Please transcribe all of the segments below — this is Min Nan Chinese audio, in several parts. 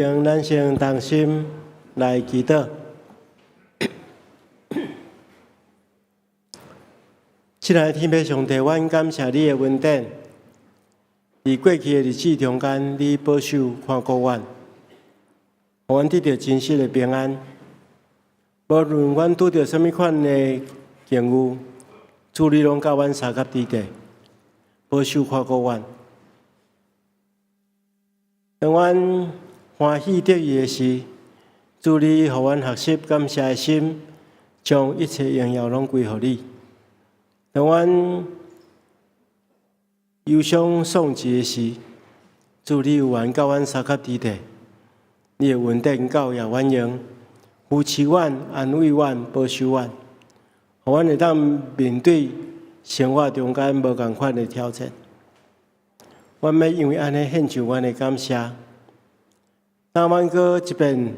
咱先同心來祈禱。親愛的天父上帝，阮感謝你的恩典。佇過去的日子中間，你保守看顧阮，予阮得著真實的平安。無論阮拄著啥物款的境遇，主你攏佮阮相佮佇咧，保守看顧阮。當阮歡喜得意的時，主你予阮學習感謝的心，將一切榮耀攏歸予你。當阮憂傷喪志的時，主你猶原佮阮相佮佇咧，你的恩典教掖阮用，扶持阮、安慰阮、保守阮，予阮會當面對生活中間無仝款的挑戰。阮欲因為按呢獻上阮的感謝。當阮閣一遍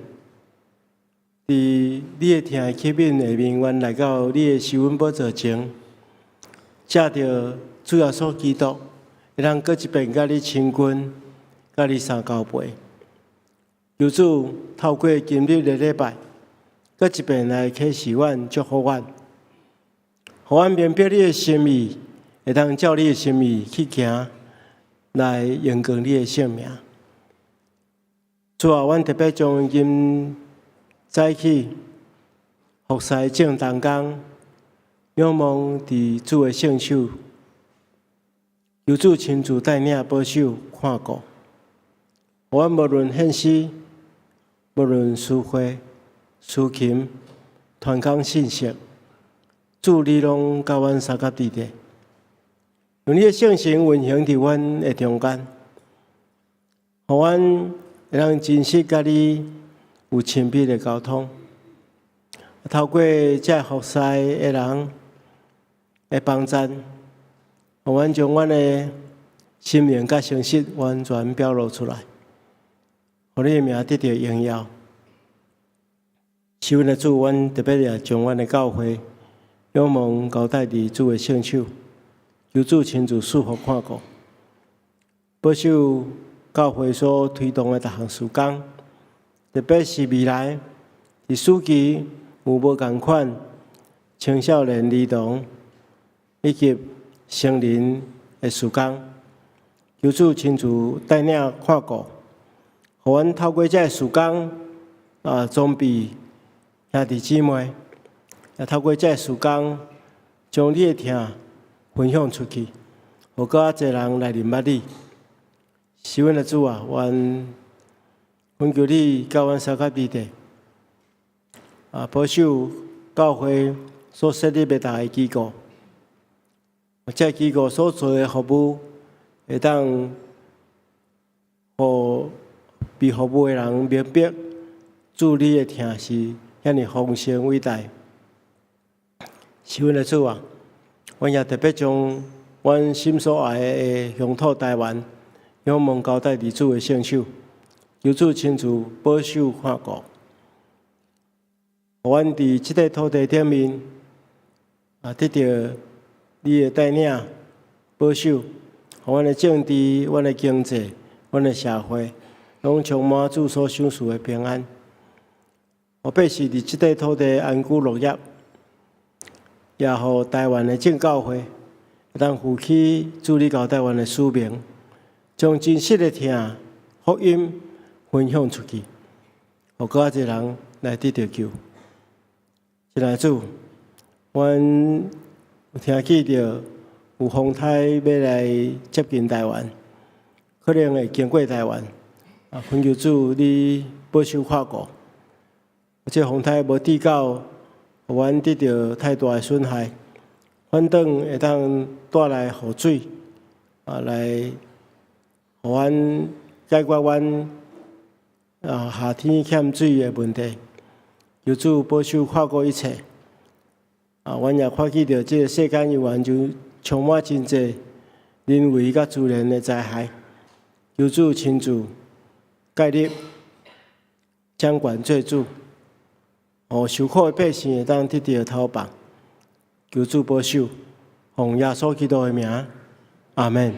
佇你的疼的吸引下面，阮來到你的施恩寶座前，藉著主耶穌基督，會當閣一遍佮你親近，佮你相交陪。求主透過今日的禮拜，閣一遍來啟示阮、祝福阮，予阮明白你的心意，會當照你的心意去行，來榮光你的聖名。主啊，阮特別將今早起服侍眾同工，仰望佇主的聖手，求主親自帶領保守看顧。阮無論獻詩，無論司會、司琴、傳講信息，主你攏佮阮相佮佇咧，用你的聖神運行佇阮的中間，予阮會當真實佮你有親密的溝通。透過這服侍的人的幫贊，予阮將阮的心靈佮誠實完全表露出來，予你的名得著榮耀。是阮的主，阮特別也將阮的教會仰望交代佇主的聖手，求主親自賜福看顧，保守教會所推動的逐項事工，特別是未來佇暑期有無仝款青少年兒童以及成人的事工，求主親自帶領看顧，予阮透過這个事工裝備兄弟姊妹，也透過這个事工，將你的疼分享出去，予閣較濟人來認捌你。是阮的主啊，阮懇求你佮阮相佮佇咧，保守教會所設立的逐个機構，這個機構所做的服務，會當予被服務的人明白，主你的疼是遐爾豐盛偉大。是阮的主啊，阮也特別將阮心所愛的鄉土台灣，仰望交代佇主的聖手，求主親自保守看顧，予阮佇這個土地頂面得著你的帶領保守，予阮的政治、阮的經濟、阮的社會，攏充滿主所賞賜的平安。予百姓佇這塊土地安居樂業，也予台灣的正教會會當負起主你交代阮的使命，將真實的疼福音分享出去，予閣較濟人來得著救。親愛的主，阮有聽見著有風颱欲來接近台灣，可能會經過台灣。懇求主你保守看顧，這風颱無至到，予阮得著太大的損害，反轉會當帶來雨水，來予阮解決阮夏天欠水的問題。求主保守看顧一切。阮也看見著這个世間猶原就充滿真濟人為佮自然的災害。求主親自介入，掌權做主，予受苦的百姓會當得著透放。求主保守，奉耶穌基督的名，阿門。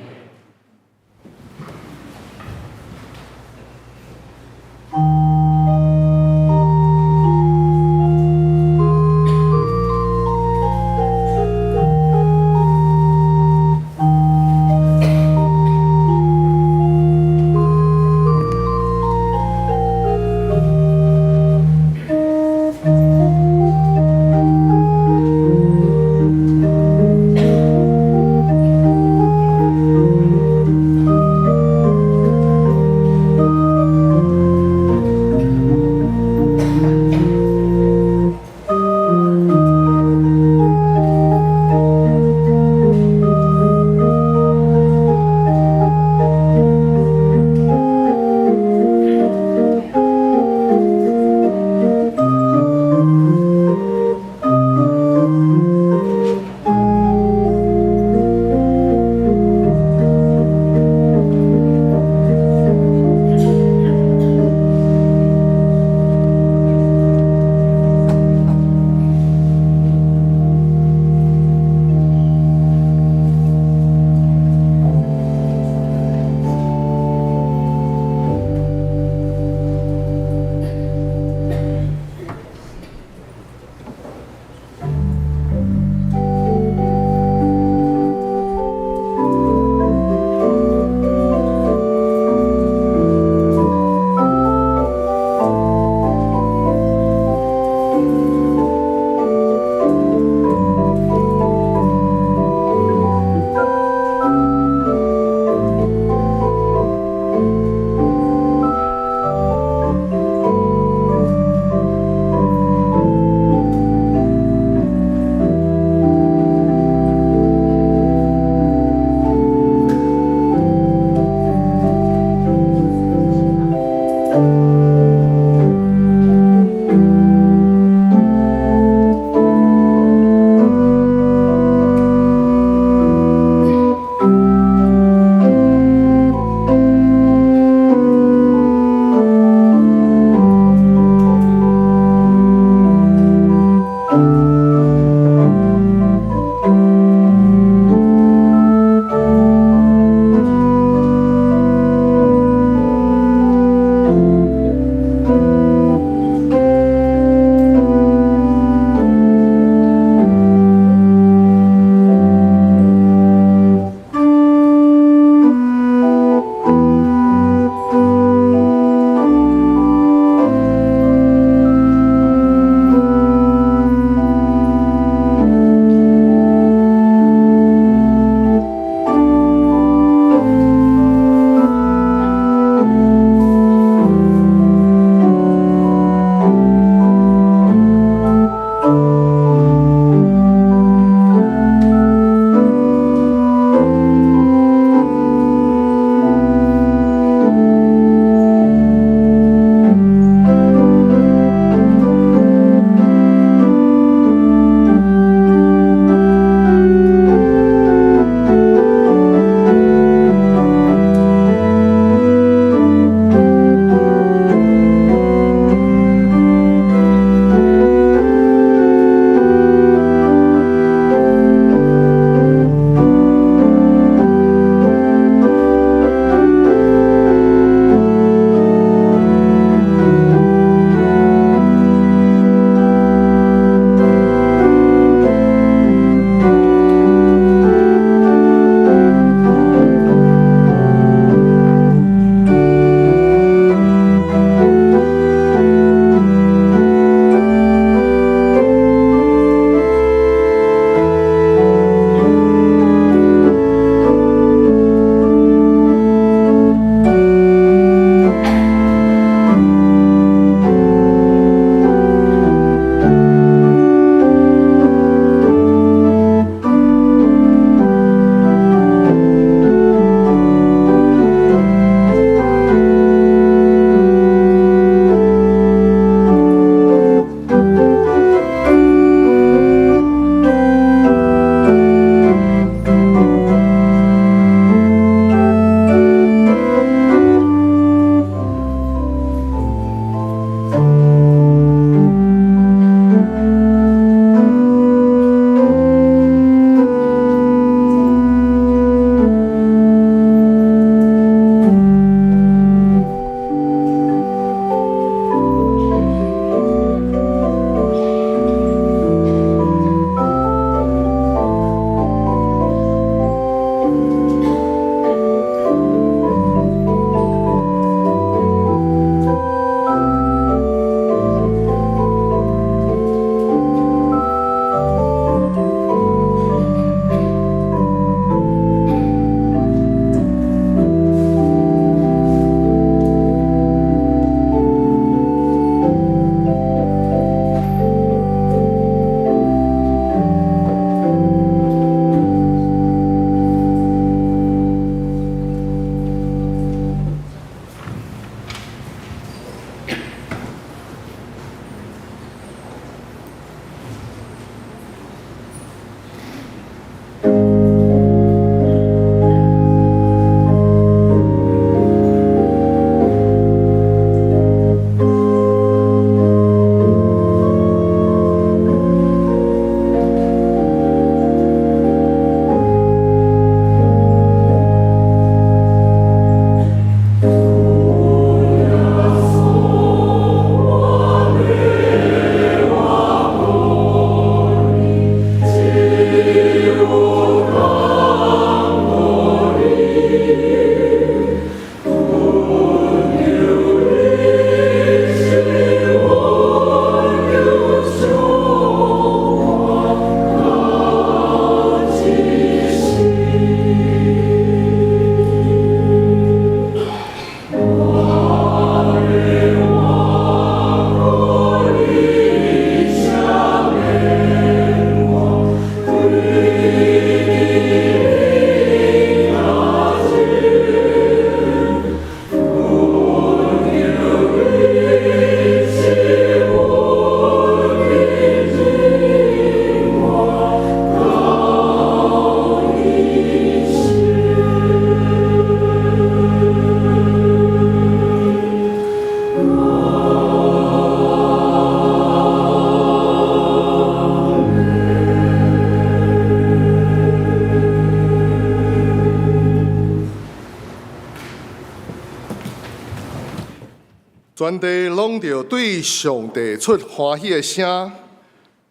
全地攏著對上帝出歡喜的聲，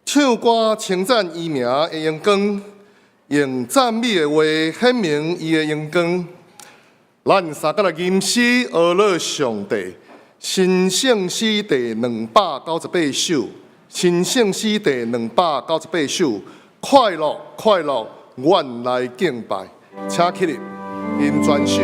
唱歌稱讚伊名的榮光，用讚美的話顯明伊的榮光。咱三個來吟詩呵咾上帝，新聖詩第298首，新聖詩第298首，快樂快樂，阮來敬拜，請起立，吟全首。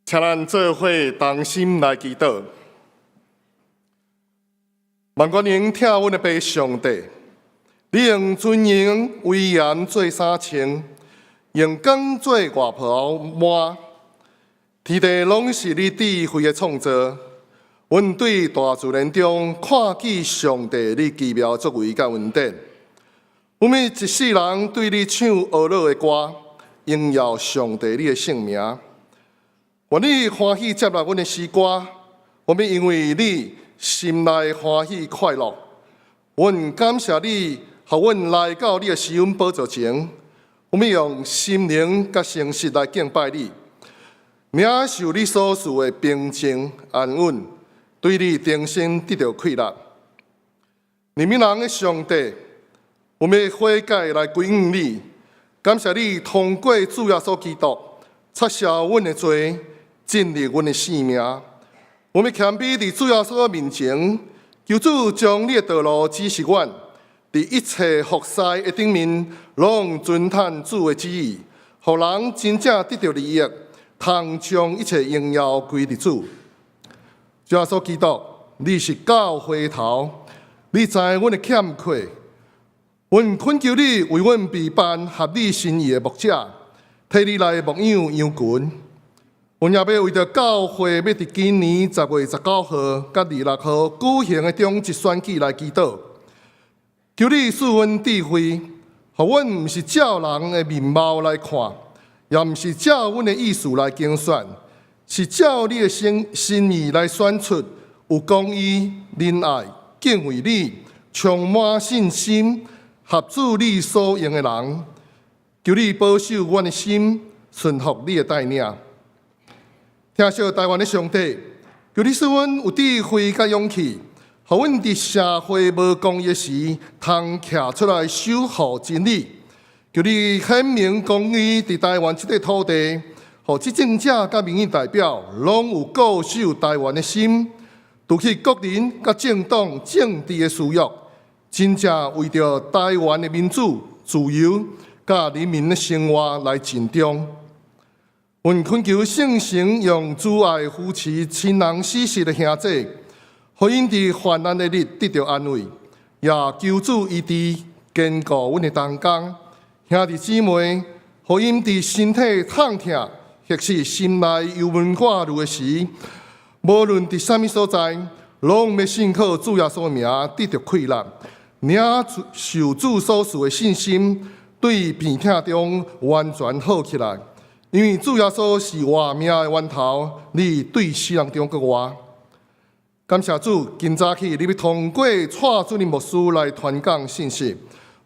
請咱做伙同心來祈禱。萬軍能疼阮的父上帝，你用尊榮威嚴做衫穿，用光做外袍抹，天地攏是你智慧的創造。阮對大自然中看見上帝你奇妙作為佮恩典。阮欲一世人對你唱呵咾的歌，榮耀上帝你的聖名。願你歡喜接納阮的詩歌，阮欲因為你心內歡喜快樂。阮感謝你，予阮來到你的施恩寶座前，阮欲用心靈佮誠實來敬拜你，領受你所賜的平靜安穩，對你重新得著氣力。憐憫人的上帝，阮欲悔改來歸向你，感謝你通過主耶穌基督，擦消阮的罪，進入阮的生命。阮欲謙卑佇主耶穌面前，求主將你的道路指示阮，佇一切服侍的頂面，攏遵趁主的旨意，予人真正得著利益，通將一切榮耀歸予主。主耶穌基督，你是教會頭，你知阮的欠缺，阮懇求你為阮備辦合你心意的牧者，替你來牧養羊群。阮也欲為著教會欲佇今年10月19號佮26號舉行的中集選舉來祈禱，求你賜阮智慧，予阮毋是照人的面貌來看，也毋是照阮的意思來競選，是照你的心心意來選出有公義、仁愛、敬畏你、充滿信心、合主你所用的人。求你保守阮的心，順服你的帶領。疼惜台灣的上帝，求你賜阮有智慧佮勇氣，予阮佇社會無公義時，通徛出來守護真理。求你顯明公義佇台灣這塊土地，予執政者佮民意代表攏有固守台灣的心，除去個人佮政黨政治的私欲，真正為著台灣的民主、自由佮人民的生活來盡忠。阮懇求聖神用慈愛扶持親人死殁的兄弟，予𪜶佇患難的日得著安慰，也求主醫治堅固阮的同工兄弟姊妹，予𪜶佇身體痛疼或是心內憂悶掛慮的時，無論佇啥物所在，攏欲信靠主耶穌的名得著氣力，領受主所賜的信心，對病痛中完全好起來。因為主耶穌是活命的源頭，你對死人中閣活。感謝主，今早起你欲通過蔡主任牧師來傳講信息，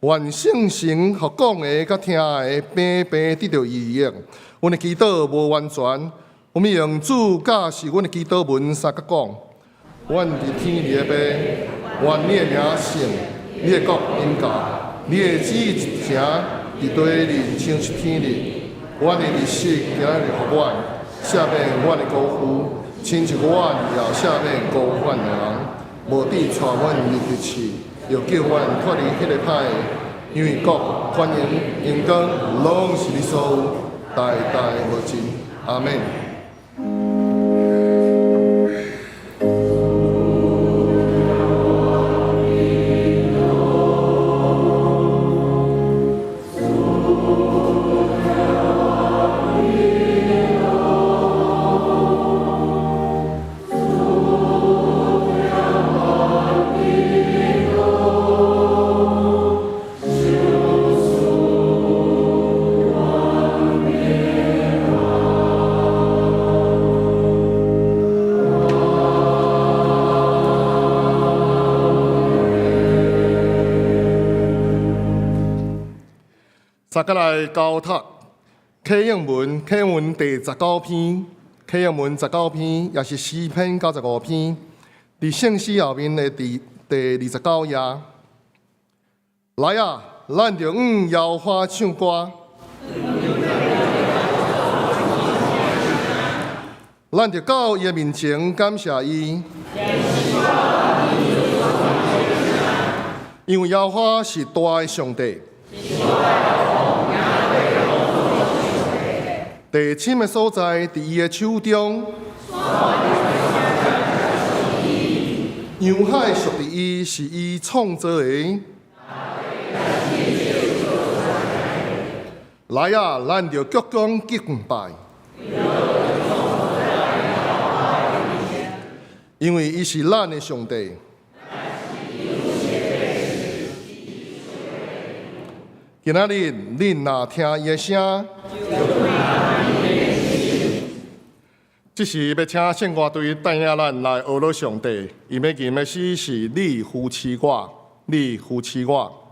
願聖神予講的佮聽的平平得著利益。阮的祈禱無完全，阮欲用主教示阮的祈禱文相佮講。阮佇天裡的父，願你的名聖，你的國臨到，你的旨意成佇地裡親像天裡。阮的日食今仔日予阮，赦免阮的過犯，親像阮也赦免過犯的人，無致帶阮入去試，著救阮脫離彼個歹的，因為國、權榮、榮光，攏是你所有，代代無盡。阿們。大家來交託啟應文，啟應文第19篇，啟應文十九篇，也是詩篇95篇，佇聖詩後面的第29頁。來啊，咱著向耶和華唱歌，咱著到伊的面前感謝伊，因為耶和華是大的上帝。地深的所在，佇伊的手中；洋海屬佇伊，是伊創造的。來啊，咱著鞠躬敬拜，因為伊是咱的上帝。今仔日恁若聽伊的聲，這時欲請聖歌隊帶領咱來呵咾上帝。𪜶欲吟的詩是你扶持我，你扶持我。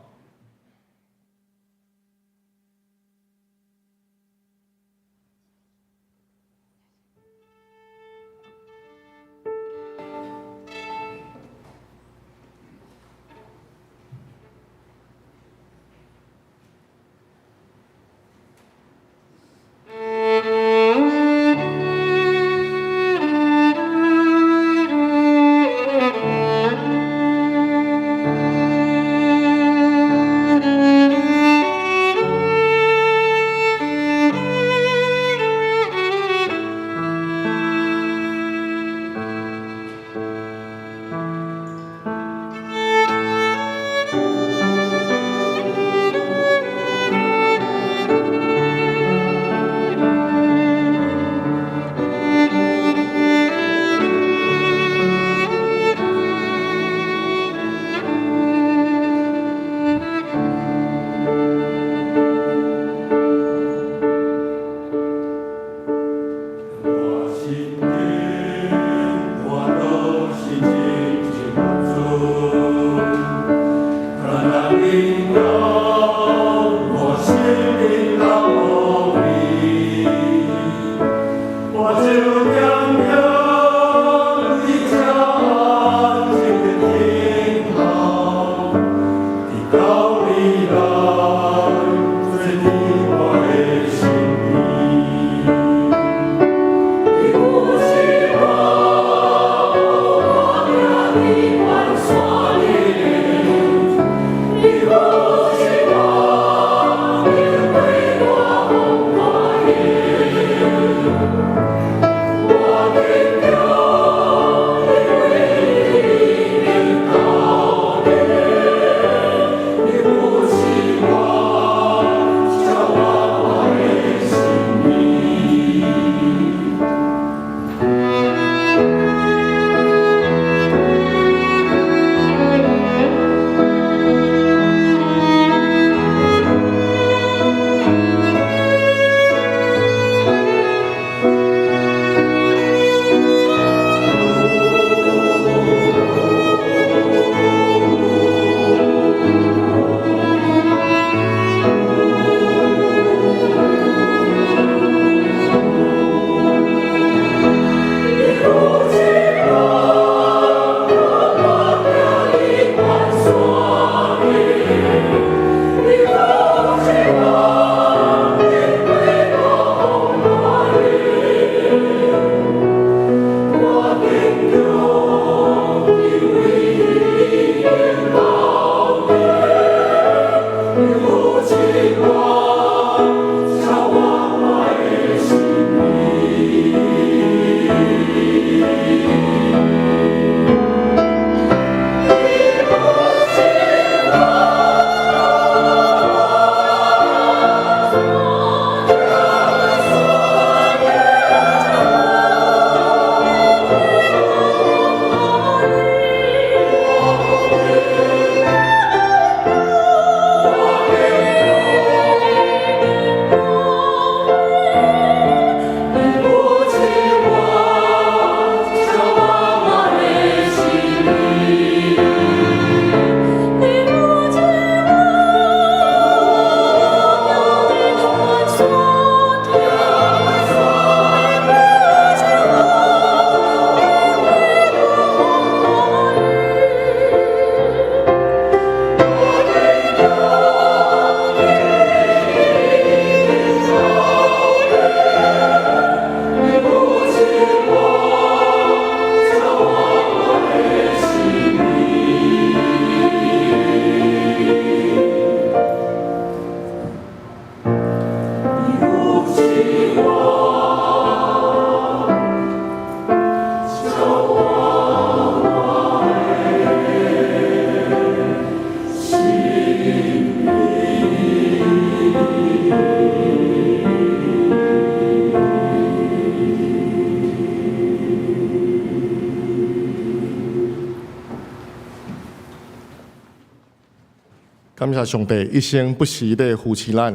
感謝上帝一生不時咧扶持咱，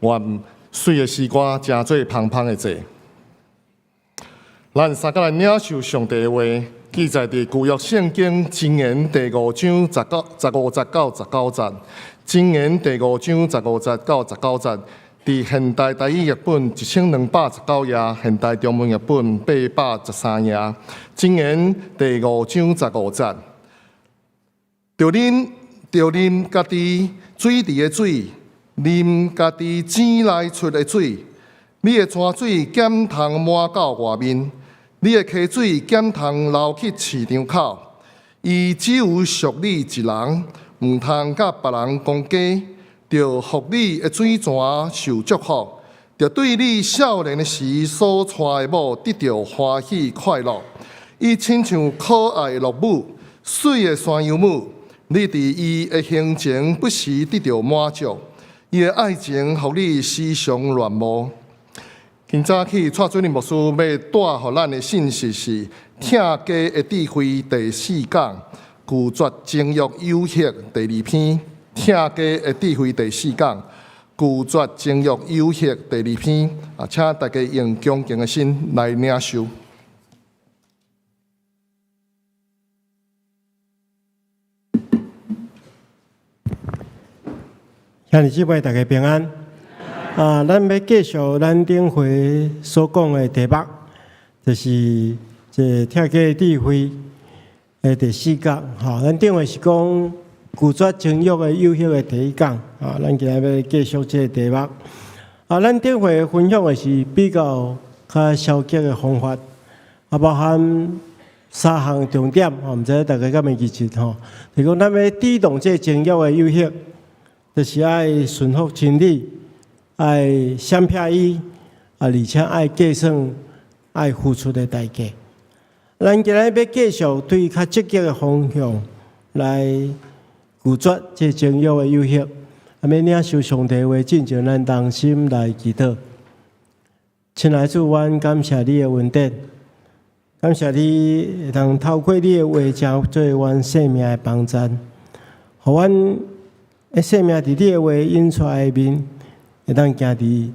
願媠的詩歌成做芳芳的祭。咱三個來領受上帝的話，記載佇舊約聖經箴言第五章15節到19節。箴言第五章15節到19節，佇現代台語譯本1219頁，現代中文譯本813頁。箴言第五章十五節，著啉家己水池的水，啉家己井內出的水，你的泉水減通滿到外面，你的溪水減通流去市場口。伊只有屬你一人，毋通佮別人公家，著予你的水泉受祝福，著對你少年的時所娶的某得著歡喜快樂。伊親像可愛的鹿母，媠的山羊母。你佇伊的胸前不時得著滿足，伊的愛情予你時常戀慕。今早起，蔡主任牧師欲帶予咱的信息是疼家的智慧第四講，拒絕情慾誘惑第二篇。疼家的智慧第四講，拒絕情慾誘惑第二篇。啊，請大家用恭敬的心來領受。兄弟姊妹，大家平安。啊，咱欲繼續咱頂回所講的題目，就是這個疼家智慧的第四講。吼，咱頂回是講拒絕情慾的誘惑的第一講。啊，咱今仔欲繼續這個題目。啊，咱頂回分享的是比較較消極的方法，啊，包含三項重點。吼，毋知大家敢會記得吼？就講咱欲抵擋這個情慾的誘惑，就是愛順服真理，愛閃避伊，啊，而且愛計算愛付出的代價。咱今仔日欲繼續對較積極的方向來拒絕這情慾的誘惑。啊，欲領受上帝話，進前咱同心來祈禱。親愛的主，阮感謝你的恩典，感謝你會當透過你的話，成做阮生命的幫贊，予阮的生命佇你的話引出來的面，會當行佇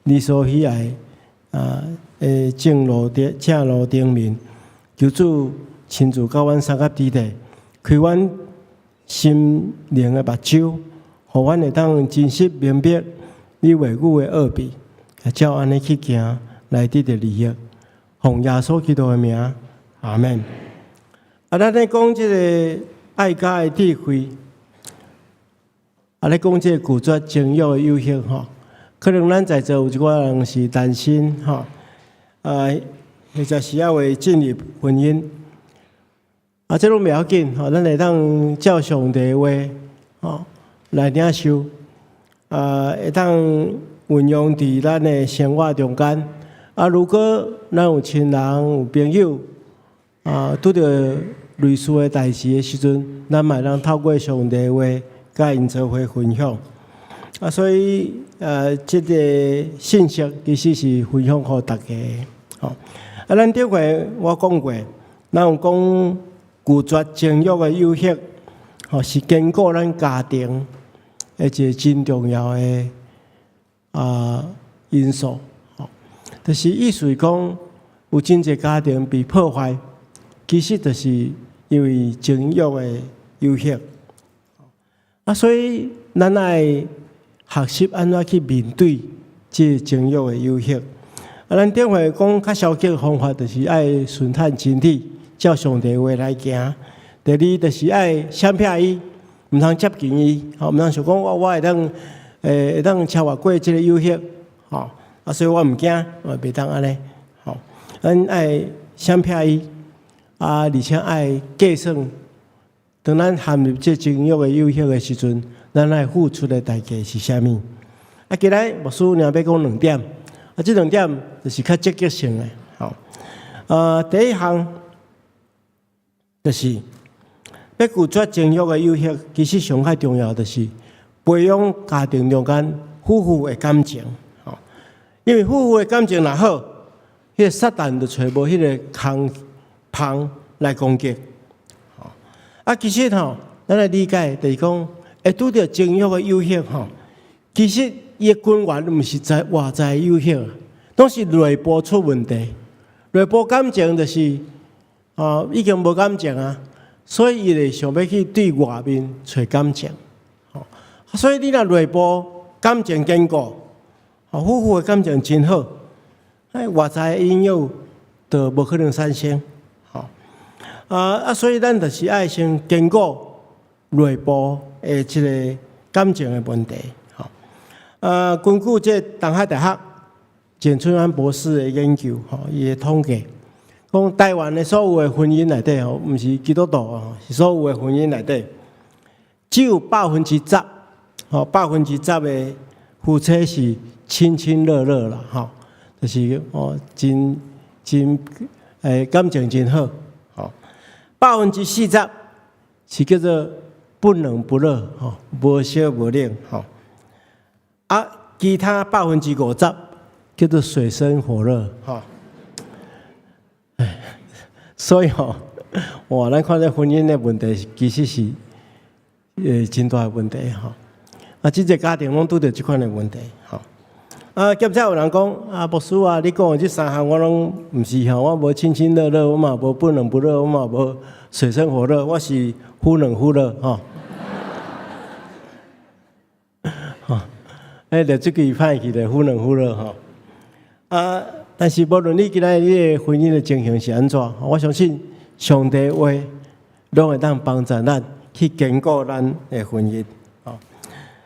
你所喜愛的正路頂面。求主親自佮阮相佮佇咧，開阮心靈的目睭，予阮會當真實明白你話語的奧秘，照按呢去行，來得著利益。奉耶穌基督的名，阿門。啊，咱咧講這個愛家的智慧。啊，咧講這個拒絕情慾的誘惑吼，可能咱在座有一寡人是單身吼，啊，或者是猶未進入婚姻，啊，這攏袂要緊吼，咱會當照上帝的話吼來領受，啊，會當運用佇咱的生活中間。啊，如果咱有親人、有朋友啊，拄著類似的代誌的時陣，咱嘛會當透過上帝的話，佮𪜶做伙分享。啊，所以這個信息其實是分享予大家的。吼，啊，咱頂回我講過，咱有講拒絕情慾的誘惑，吼，是堅固咱家庭的一個真重要的因素。吼，就是意思是講，有真濟家庭被破壞，其實就是因為情慾的誘惑。啊，所以咱愛學習按怎去面對這個情慾的誘惑。啊，咱頂回講較消極的方法，就是愛順從真理，照上帝話來行。第二，就是愛閃避伊，毋通接近伊，吼，毋通想講我會當超越過這個誘惑，吼，啊，所以我毋驚，我袂當按呢，吼，咱愛閃避伊，啊，而且愛計算。當咱陷入這情慾的誘惑的時陣，咱愛付出的代價是啥物？啊，今日牧師爾欲講兩點，啊，這兩點就是較積極性的，吼。第一項就是欲拒絕情慾的誘惑，其實上較重要就是培養家庭中間夫婦的感情，吼。因為夫婦的感情若好，彼個撒旦就揣無彼個空縫來攻擊。啊，其實吼，咱來理解就是講，會拄著情欲的誘惑吼，其實伊的根源毋是在外在誘惑，攏是內部出問題。內部感情就是哦，已經無感情啊，所以伊會想欲去對外面揣感情。吼，所以你若內部感情堅固，夫婦的感情真好，哎，外在的引誘就無可能產生。吼，啊，所以咱就是愛先堅固內部的這个感情的問題。吼，根據這東海大學簡春安博士的研究，吼，伊的統計，講台灣的所有的婚姻內底，吼，毋是基督徒哦，是所有的婚姻內底，只有百分之十，吼，百分之十的夫妻是親親熱熱啦，吼，就是哦，真真感情真好，吼，40%是叫做不冷不熱，吼，無燒無冷，吼，啊，其他50%叫做水深火熱，吼。所以吼，哇，咱看這婚姻的問題，其實是真大的問題吼。啊，這個家庭攏拄著這款的問題，吼。啊，兼且有人講啊，牧師啊，你講的這三項我攏毋是吼，我無親親熱熱，我嘛無不冷不熱，我嘛無水深火熱，我是忽冷忽熱，吼。吼，哎，就這句歹去就忽冷忽熱，吼。啊，但是無論你今仔日你的婚姻的情形是按怎，我相信上帝話攏會當幫助咱去堅固咱的婚姻。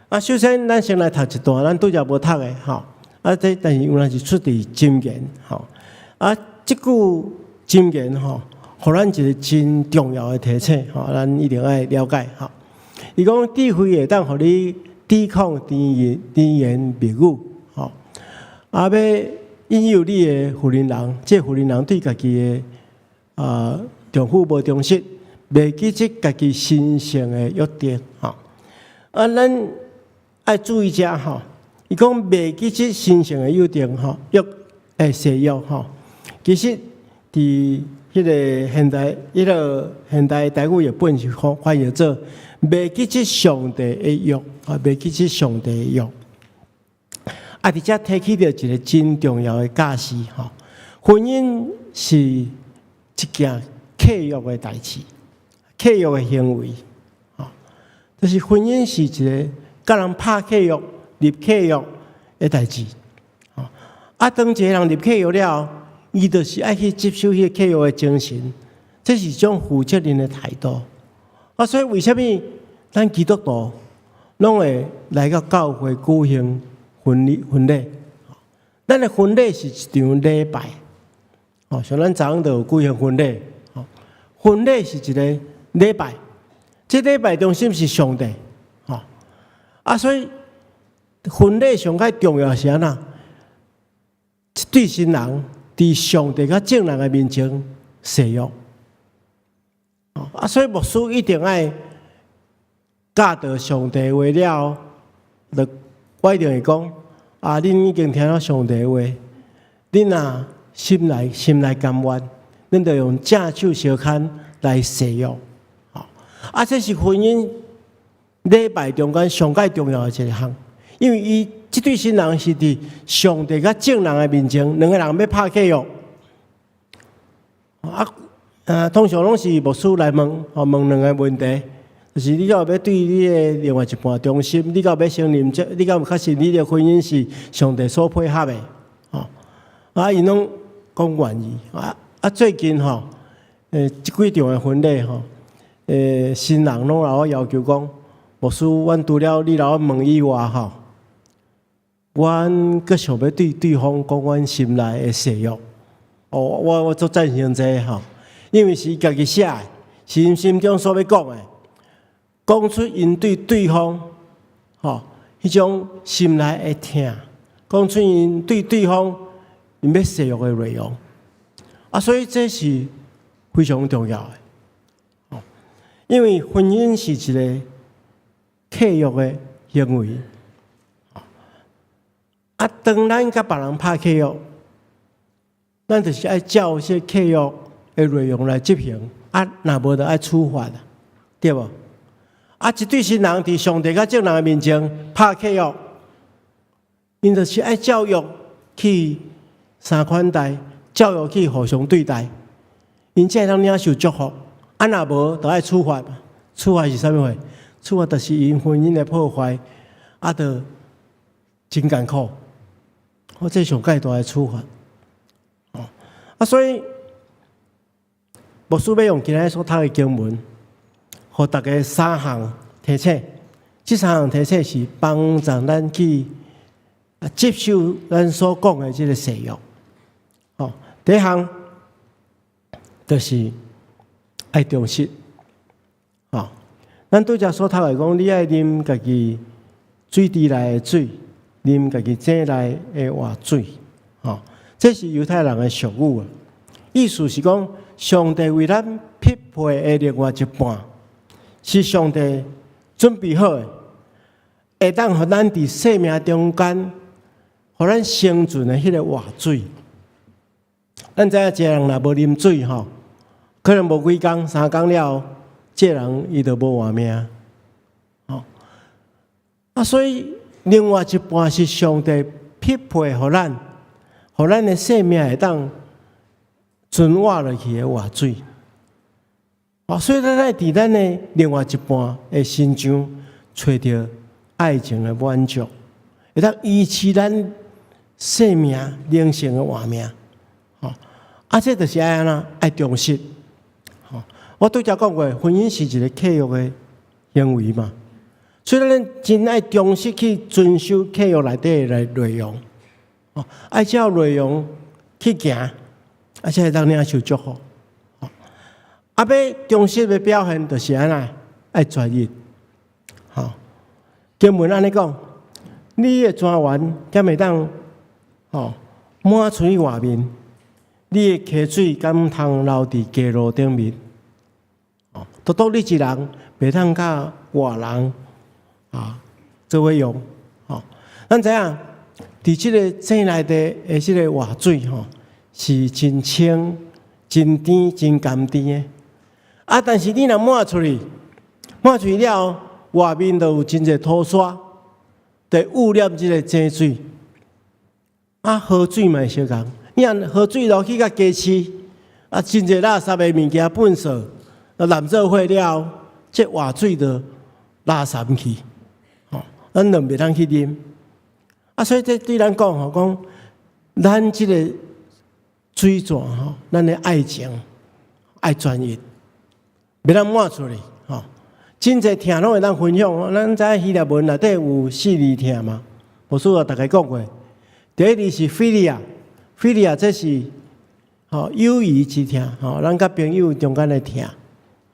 啊，首先咱先來讀一段，咱拄才無讀的，吼。啊，這但是原來是出佇箴言，吼。啊，這句箴言吼，予咱一个真重要的提醒，吼，咱一定愛了解，吼。伊講智慧會當予你抵抗甜言甜言蜜語，吼。啊，欲引誘你的婦人人，這婦人人對家己的丈夫無忠實，袂記得家己神聖的約定，吼。啊，咱愛注意遮吼，伊講袂記得神聖的約定，吼，約誓約吼。其實佇彼个現代，彼个現代台語譯本是翻譯做袂記得上帝的約，啊，袂記得上帝的約。啊，佇遮提起著一个真重要的教示，吼，婚姻是一件契約的代誌，契約的行為，吼，就是婚姻是一个佮人拍契約、立契約的代誌，吼。啊，當一个人立契約了後，伊就是愛去執守彼个契約的精神，這是一種負責任的態度。啊，所以為啥物咱基督徒攏會來到教會舉行婚禮？婚禮，咱的婚禮是一場禮拜，哦，像咱昨昏就有舉行婚禮，哦，婚禮是一个禮拜，這禮拜中心是上帝，吼，啊，所以婚禮上較重要是按怎？一對新人佇上帝佮眾人的面前誓約，啊，所以牧師一定愛教導上帝話了後，就我一定會講：啊，恁已經聽了上帝話，恁若心內甘願，恁就用正手相牽來誓約。啊，這是婚姻禮拜中間上蓋重要的一個項，因為伊這對新人是佇上帝佮眾人的面前，兩个人欲拍契約。啊，通常攏是牧師來問，吼，問兩个問題，就是你敢有欲對你的另外一半忠心？你敢有欲承認這？你敢有確信你的婚姻是上帝所配合的？吼，啊，𪜶攏講願意。啊啊，最近吼，這幾場的婚禮吼，新人攏來我要求講，牧師，阮除了你來我問以外吼，阮閣想欲對對方講阮心內的誓約。哦，我足贊成這个吼，因為是家己寫的，是𪜶心中所欲講的，講出𪜶對對方吼彼種心內的疼，講出𪜶對對方𪜶欲誓約的內容。啊，所以這是非常重要的，哦，因為婚姻是一个契約的行為。啊，當咱佮別人拍契約，咱就是愛照這契約的內容來執行，啊，若無就愛處罰，對無？啊，一對新人佇上帝佮眾人的面前拍契約，𪜶就是愛照約去相款待，照約去互相對待，𪜶才會當領受祝福。啊，若無，就愛處罰。處罰是啥物貨？處罰就是𪜶婚姻的破壞，啊，就真艱苦。我這上蓋大的處罰。哦，啊，所以牧師欲用今仔日所讀的經文，予大家三項提醒。這三項提醒是幫助咱去接受咱所講的這个誓約。哦，第一項就是愛忠實。哦，咱拄才所讀來講，你愛啉家己水池內的水，啉家己井內的活水。哦，這是猶太人的俗語啊。意思是講，上帝為咱匹配的另外一半，是上帝準備好的，會當予咱佇生命中間，予咱生存的彼个活水。咱知影一个人若無啉水吼，可能無幾工、3工了後，這個人伊就無活命。吼，啊，所以另外一半是上帝匹配予咱，予咱的生命會當存活落去的活水。哦，所以咱愛佇咱的另外一半的身上揣著愛情的滿足，會當維持咱生命靈性的活命。吼，啊，這就是愛按怎？愛忠實。吼，我拄才講過，婚姻是一个契約的行為嘛，所以咱真愛忠實去遵守契約內底的內容。哦，愛照內容去行，啊，才會當領受祝福。啊，欲忠實的表現就是按怎？愛專一。吼，經文按呢講，你的莊園敢會當吼滿出去外面？你的溪水敢通流佇街路頂面？哦，獨獨你一人袂當佮外人啊做伙用。吼，咱知影，佇這个井內底的這个活水吼，是真清、真甜、真甘甜的。啊！但是你若滿出去，滿出去了後，外面就有真濟土沙，會污染這个井水。啊，河水嘛會相仝。你若河水落去較街市，啊，真濟垃圾的物件糞掃，啊，濫做伙了後，這活水就垃圾去，吼，咱就袂當去啉。啊，所以這對咱講吼，講咱這个水泉吼，咱的愛情愛專一。袂當滿出去，吼！真濟疼攏會當分享。咱知影希臘文內底有四字疼嘛？牧師有逐家講過。第一字是 philia，philia 這是吼友誼之疼，吼咱佮朋友中間的疼，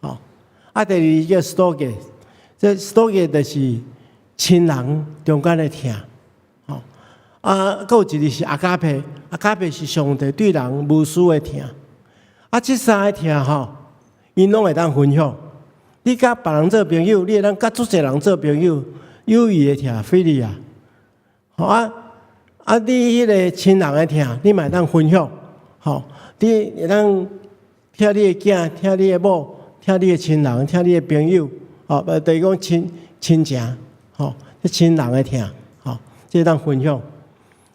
吼。啊，第二叫 storge，這 storge 就是親人中間的疼，吼。啊，閣有一個是 agape，agape 是上帝對人無私的疼。啊，這三個疼吼，𪜶攏會當分享。你佮別人做朋友，你會當佮足濟人做朋友，友誼的疼，philia。吼啊啊！你彼個親人的疼，你嘛會當分享。吼，你會當疼你的囝，疼你的某，疼你的親人，疼你的朋友，吼，毋就是講親親情，吼，這親人的疼，吼，這會當分享。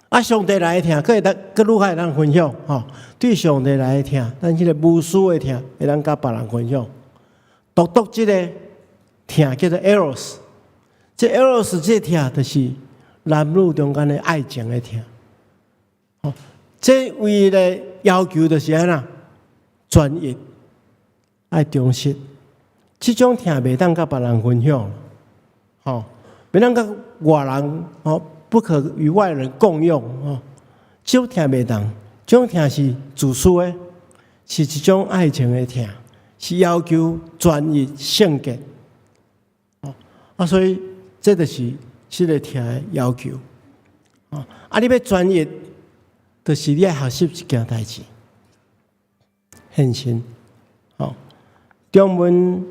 啊，上帝來的疼，閣會當閣愈較會當分享，吼。對上帝來的疼，咱彼个無私的疼，會當佮別人分享。獨獨這个疼叫做 eros，這 eros 這个疼就是男女中間的愛情的疼。吼，這唯一的要求就是按怎？專一，愛忠實。這種疼袂當佮別人分享，吼，袂當佮外人，吼，不可與外人共用，吼。這種疼袂當，這種疼是自私的，是一種愛情的疼，是要求專一聖潔。哦，啊，所以這就是這个疼的要求。哦，啊，你欲專一，就是你愛學習一件代誌，獻身。哦，中文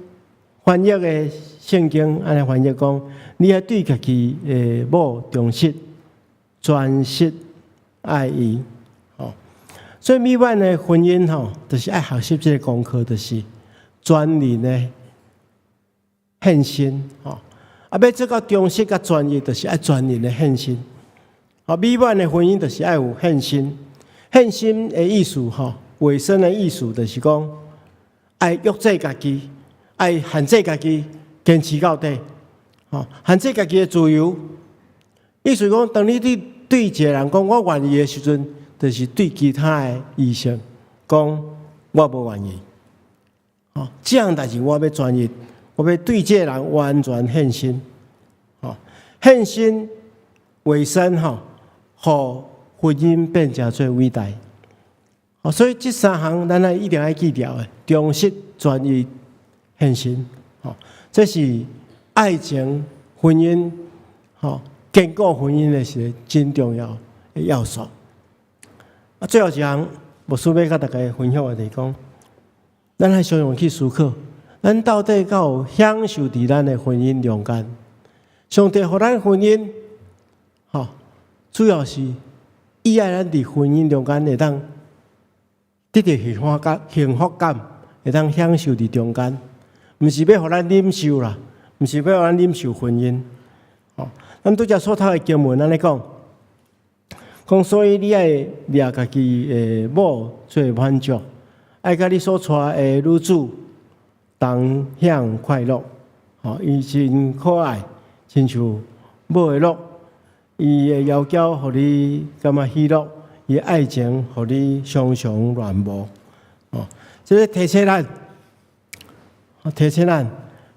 翻譯的聖經按呢翻譯講，你愛對家己的某忠實，專實愛伊。哦，所以美滿的婚姻吼，就是愛學習這个功課，就是專人的獻身，吼。啊，欲做到忠實佮專一，就是愛全人的獻身。吼，美滿的婚姻就是愛有獻身。獻身的意思，吼，委身的意思，就是講愛約制家己，愛限制家己，堅持到底，吼，限制家己的自由。意思講，當你對一個人講我願意的時陣，就是對其他的異性講我無願意。吼，這項代誌我欲專一，我欲對這個人完全獻身。吼，獻身委身，吼，予婚姻變成做偉大。哦，所以這三項咱愛一定愛記牢的：忠實、專一、獻身。吼，這是愛情、婚姻、吼堅固婚姻的一個真重要的要素。啊，最後一項，牧師欲佮大家分享的就是講，咱愛常常去思考，咱到底敢有享受佇咱的婚姻中間？上帝予咱婚姻，吼，主要是伊愛咱佇婚姻中間會當得著幸福感，幸福感會當享受佇中間，毋是欲予咱忍受啦，毋是欲予咱忍受婚姻。吼，咱拄才所讀的經文按呢講，講所以你愛掠家己的某做滿足，愛佮你所娶的女子同享快樂。吼，伊真可愛，親像母的鹿，伊的窈窕予你感覺喜樂。伊愛情予你常常戀慕，哦，這個提醒咱，提醒咱，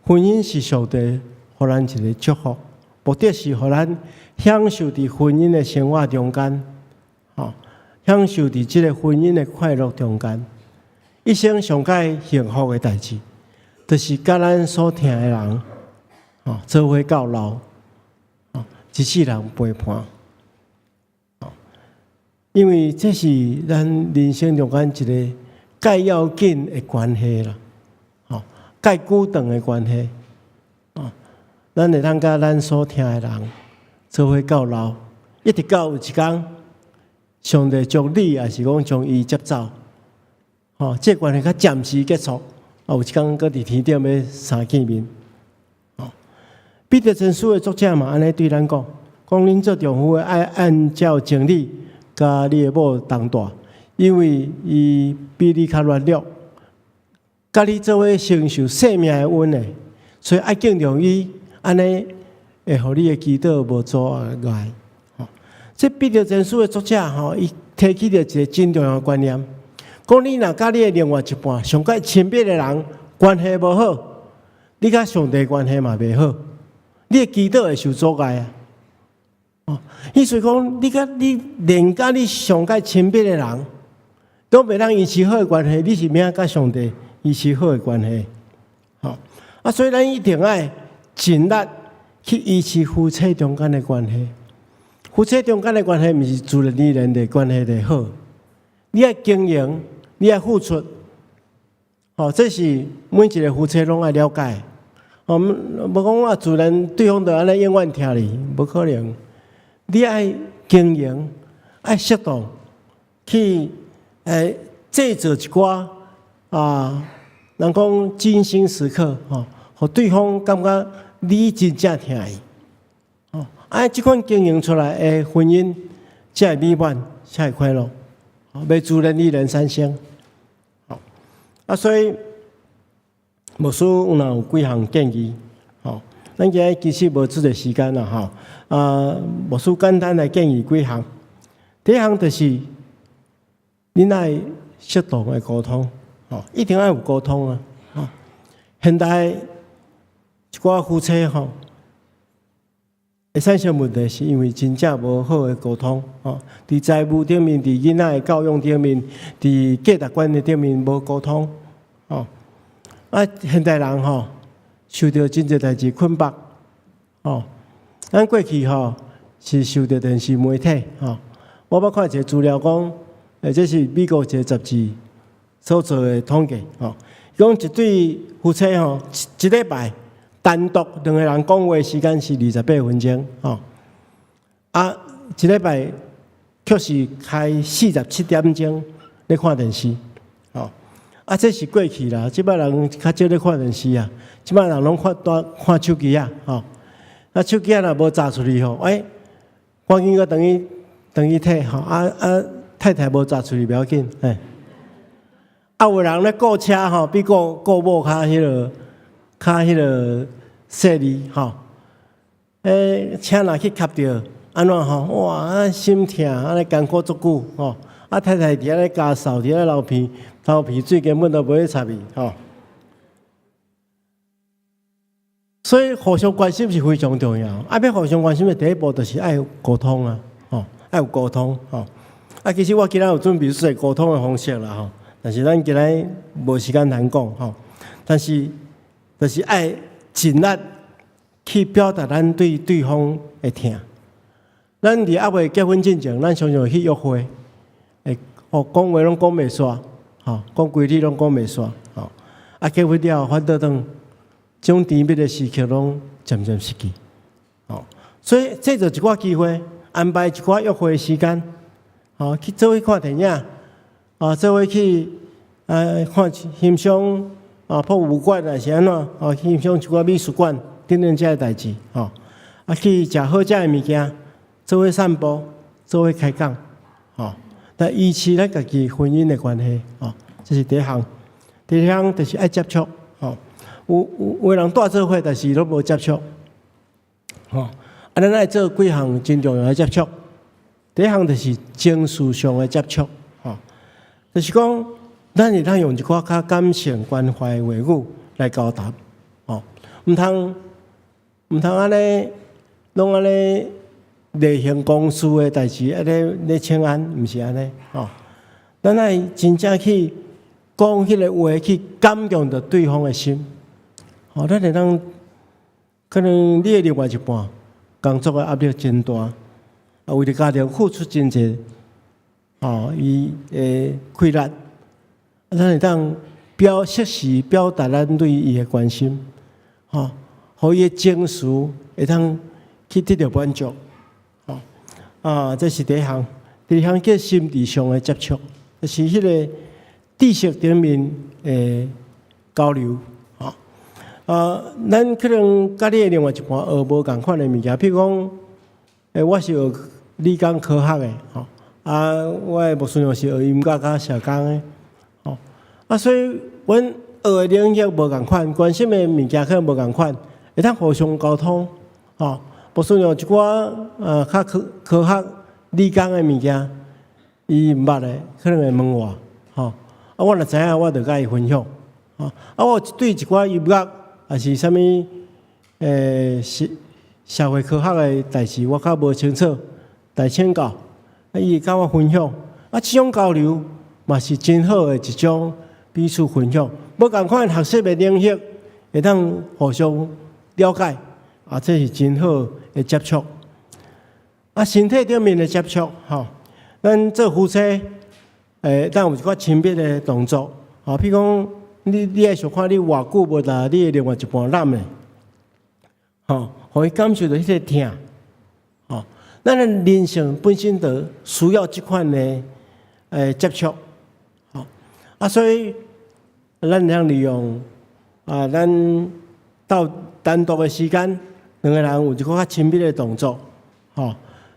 婚姻是上帝予咱一個祝福，目的是予咱享受佇婚姻的生活中間，吼，享受佇這個婚姻的快樂中間，一生上蓋幸福的代誌，就是佮咱所疼的人，吼，做伙到老，吼，一世人陪伴。因為這是咱人生中間一個蓋要緊的關係啦，吼，蓋久長的關係，哦，咱會當佮咱所疼的人做伙到老，一直到有一工，上帝將你，抑是講將伊接走，吼，這個關係較暫時結束，啊，有一工閣佇天頂欲相見面，吼。彼得前書的作者嘛，按呢對咱講，講恁做丈夫的愛按照情理佮你的某同住，因為伊比你較軟弱，佮你做伙承受性命的恩的，所以愛敬重伊，按呢會予你的祈禱無阻礙。吼，這彼得前書的作者吼，伊提起著一個真重要的觀念，講你若佮你的另外一半上蓋親密的人關係無好，你佮上帝關係嘛袂好，你的祈禱會受阻礙啊。哦，意思講，你佮你連佮你上蓋親密的人，都袂當維持好的關係，你是欲按怎佮上帝維持好的關係？吼，啊，所以咱一定愛盡力去維持夫妻中間的關係。夫妻中間的關係，毋是自然而然的關係就好，你愛經營，你愛付出，吼，這是每一個夫妻攏愛了解。哦，無講啊，自然對方就按呢永遠疼你，無可能。你愛經營，愛適當去製造一寡啊，人講精心時刻吼，予對方感覺你真正疼伊。吼，啊，這款經營出來的婚姻才會美滿，才會快樂，袂自然而然產生。吼，啊，所以牧師有若有幾項建議，吼，咱今日其實無這個時間啦，吼。啊，牧師簡單來建議幾項。第一項就是，恁愛適當的溝通，吼，一定愛有溝通啊，吼。現代一寡夫妻吼，會產生問題，是因為真正無好的溝通，吼。佇財務頂面，佇囡仔的教育頂面，佇價值觀的頂面無溝通，吼。啊，現代人吼，受著真濟代誌捆綁，吼。咱過去吼是受著電視媒體吼，我捌看一個資料講，這是美國一個雜誌所做的統計吼，講一對夫妻吼，一禮拜單獨兩個人講話時間是28分鐘吼，啊，一禮拜卻是開47點鐘咧看電視，吼，啊，啊，這是過去啦，這擺人較少咧看電視啊，這擺人攏看單看手機啊，吼。啊，手機仔若無閘出去吼，欸，趕緊閣轉去轉去提吼，啊啊，太太無閘出去袂要緊，嘿。啊，有人咧顧車吼，比顧顧某較彼個較彼個細膩吼。欸，車若去磕著，按怎吼？哇，啊心疼，按呢艱苦足久吼。啊，太太佇遐咧咳嗽，佇遐流鼻流鼻水，根本都無咧插伊吼。所以互相關心是非常重要。啊，欲互相關心的第一步就是愛溝通啊，吼，愛有溝通吼。啊，其實我今仔有準備說溝通的方式啦，吼，但是咱今仔無時間通講吼。但是就是愛盡力去表達咱對對方的疼。咱佇猶未結婚進前，咱常常去約會，會哦講話攏講袂煞，吼，講規日攏講袂煞，吼。啊，結婚了後反倒轉，這種甜蜜的時刻攏漸漸失去，吼。所以製造一寡機會，安排一寡約會的時間，吼，去做伙看電影，啊，做伙去看欣賞啊博物館，還是按怎，啊，欣賞一寡美術館等等這个代誌，吼。啊，去食好食的物件。做伙散步，做伙開講，吼，來維持咱家己婚姻的關係，吼，這是第一項。第二項就是愛接觸，吼，有有有的人蹛做伙，但是攏無接觸，吼，啊，咱愛做幾項真重要的接觸。第一項就是情緒上的接觸，吼，就是講咱會當用一寡較感性關懷的話語來交談，吼，毋通毋通按呢攏按呢。例行公事的代誌，按呢咧請安，毋是按呢，吼。咱愛真正去講彼個話，去感動著對方的心。吼，咱會當可能你的另外一半工作的壓力真大，啊，為著家庭付出真濟，吼，伊會氣力，啊，咱會當表適時表達咱對伊的關心，吼，予伊的情緒會當去得著滿足。啊，這是第一項。第二項叫心智上的接觸，就是彼個知識頂面的交流。吼，啊，咱可能佮你的另外一半學無仝款的物件，譬如講，欸，我是學理工科學的，吼，啊，我的牧師娘是學音樂佮社工的，吼，啊，所以阮學的領域無仝款，關心的物件可能無仝款，會當互相溝通，吼。牧師娘一寡較科科學理工的物件，伊毋捌的，可能會問我，吼，啊，我若知影，我就佮伊分享，吼，啊，我對一寡音樂，抑是啥物，社社會科學的代誌，我較無清楚，來請教，啊，伊會佮我分享，啊，這種交流嘛是真好的一種彼此分享，無仝款學習的領域，會當互相了解。啊，這是真好的接觸。啊，身體頂面的接觸，吼，咱做夫妻，會當有一寡親密的動作，吼，譬如講，你你愛想看你偌久無共你的另外一半攬的，吼，予伊感受著彼個疼，吼，咱的人性本身就需要這款的接觸，吼，啊，所以咱會當利用啊，咱到單獨的時間。兩個人有一個較親密的動作，吼，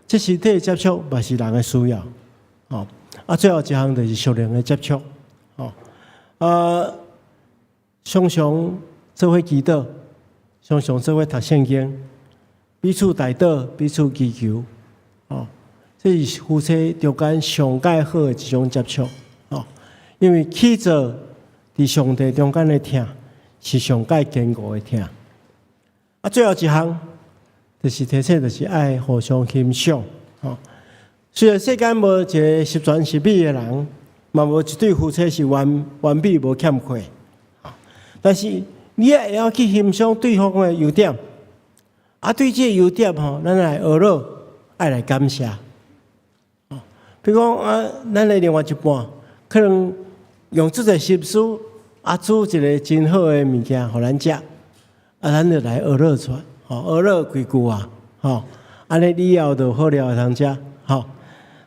這身體的接觸嘛是人的需要，吼。啊，最後一項就是屬靈的接觸，吼。啊，常常做伙祈禱，常常做伙讀聖經，彼此代禱，彼此祈求，吼。這是夫妻中間上蓋好的一種接觸，吼。因為起座佇上帝中間的疼，是上蓋堅固的疼。啊，最後一項就是提醒，就是愛互相欣賞。吼，雖然世間無一個十全十美的人，嘛無一對夫妻是完完美無欠缺。但是你也會曉去欣賞對方的優點。啊，對這個優點吼，咱來學落，愛來感謝。比如講啊，咱的另外一半可能用這個心思啊，煮一個真好的物件予咱食。啊，咱就來學落出來，吼，學落幾句啊，吼，按呢以後就好料會通食，吼。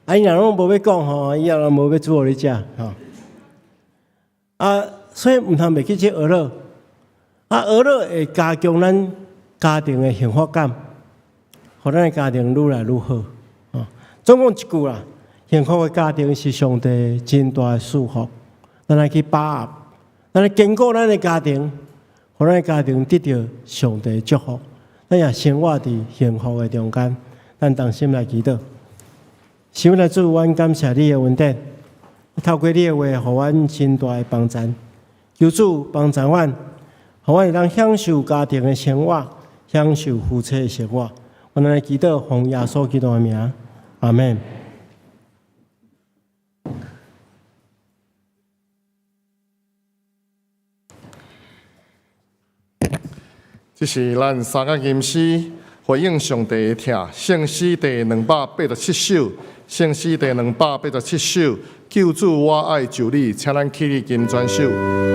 啊，伊若攏無欲講吼，以後攏無欲煮予你食，吼。啊，所以毋通袂記這呵咾。啊，呵咾會加強咱家庭的幸福感，予咱的家庭愈來愈好。哦，總共一句啦，幸福的家庭是上帝真大的祝福。咱來去把握，咱來堅固咱的家庭，予咱的家庭得著上帝的祝福。咱也生活佇幸福的中間。咱同心來祈禱。是阮的主，阮感謝你的恩典，透過你的話，予阮真大的幫贊。求主幫助阮，予阮會當享受家庭的生活，享受夫妻的生活。阮來祈禱，奉耶穌基督的名，阿門。這是咱三個吟詩回應上帝的疼，聖詩第287首，聖詩第287首，救主我愛就你，請咱起立跟轉首。 我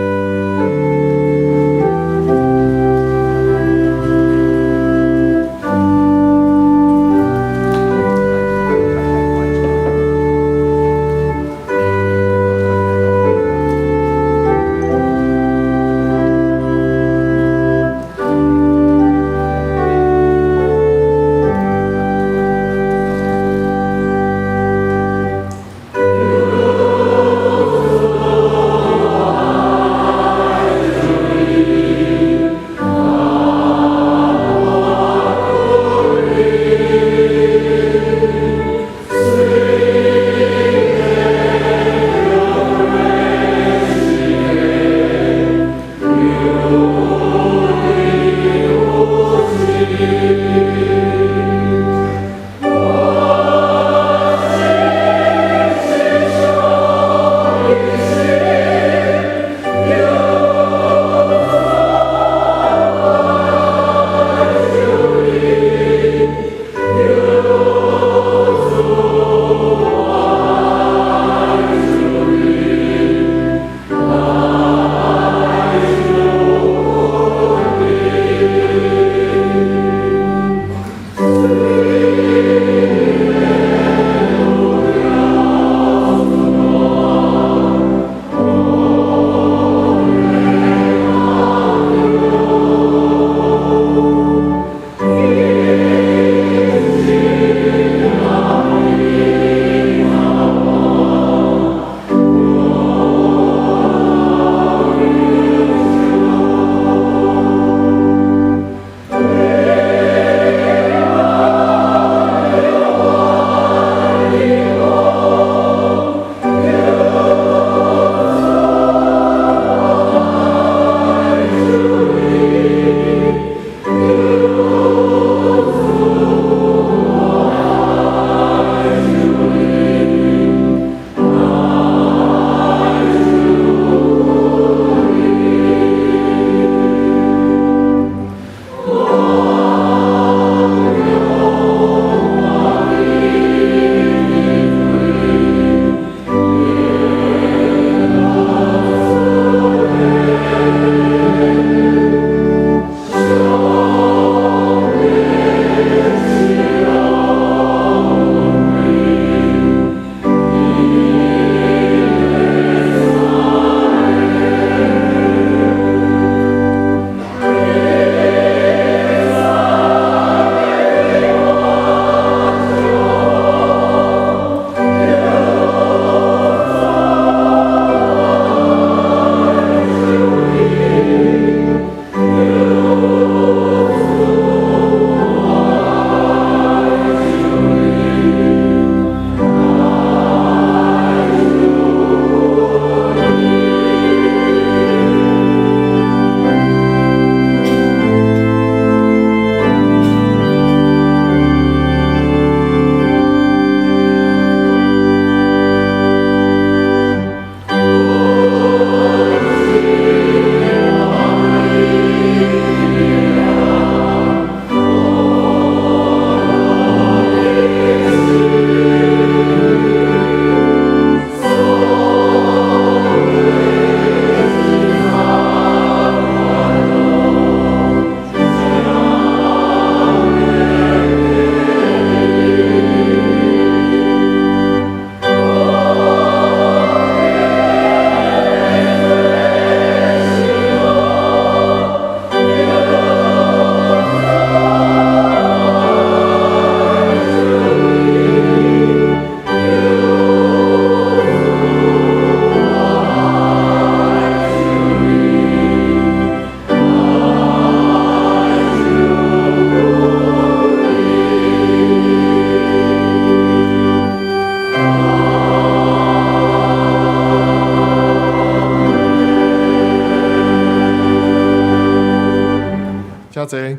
請坐。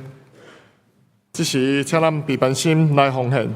這時，請咱備班心來奉獻。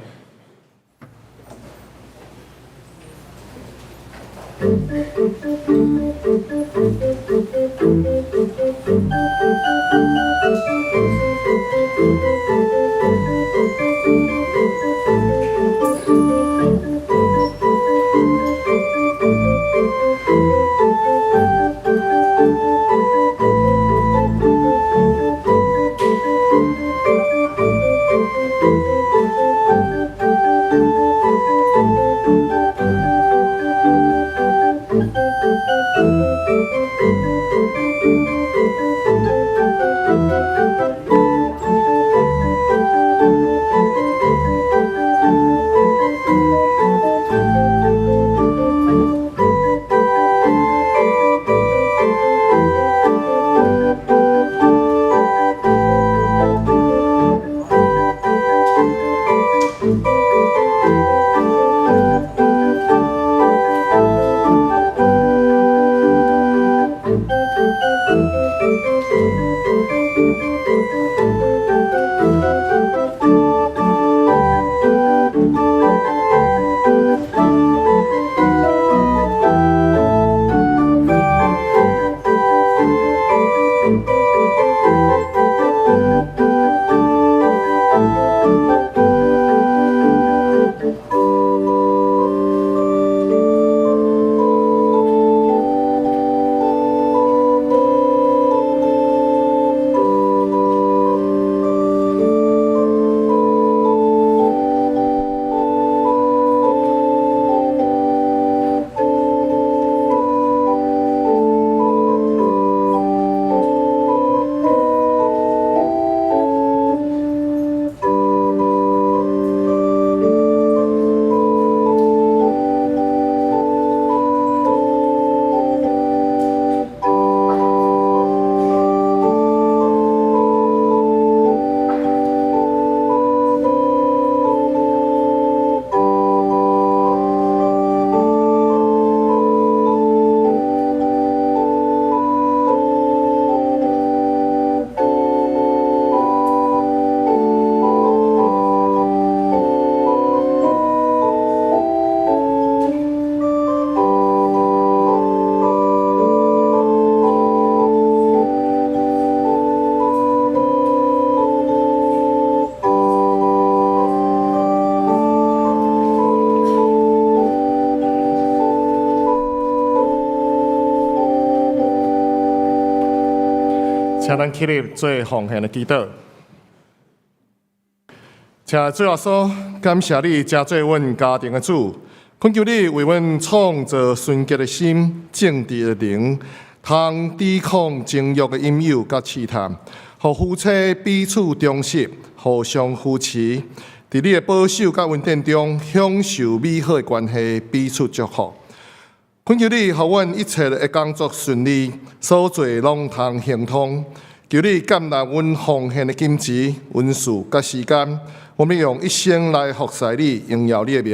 請咱起立做奉獻的祈禱。請主耶穌，感謝你成做阮家庭的主，懇求你為阮創造純潔的心、正直的靈，通抵抗情慾的引誘佮試探，予夫妻彼此忠實，互相扶持，佇你的保守佮恩典中享受美好的關係，彼此祝福。懇求你，予阮一切的工作順利，所做攏通亨通。求你接納阮奉獻的金錢、恩賜佮時間，我們用一生來服侍你，榮耀你的名。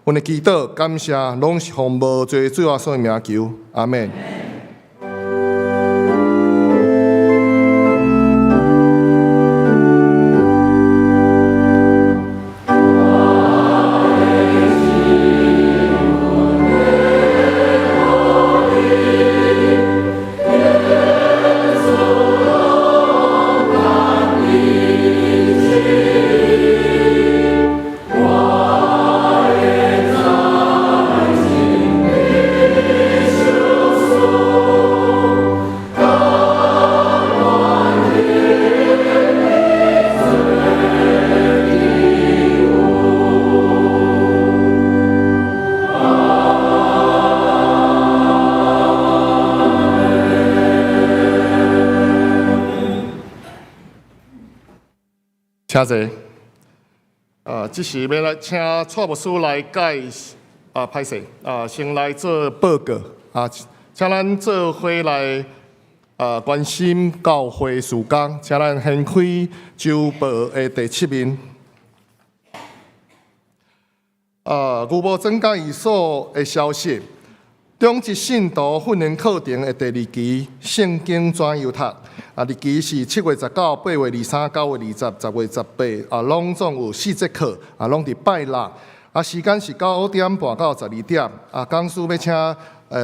阮的祈禱感謝，攏是奉無罪主耶穌的名求，阿們。請坐。這時欲來請蔡牧師來介啊，歹勢啊，先來做報告啊，請咱做伙來啊關心教會事工，請咱掀開週報的第七面。啊，牛埔轉講義所的消息，中職信徒訓練課程的第二期聖經怎樣讀，啊，日期是7月19、8月23、9月20、10月18，啊，攏總有四節課，啊，攏佇拜六。啊，時間是9點半到12點。啊，講師欲請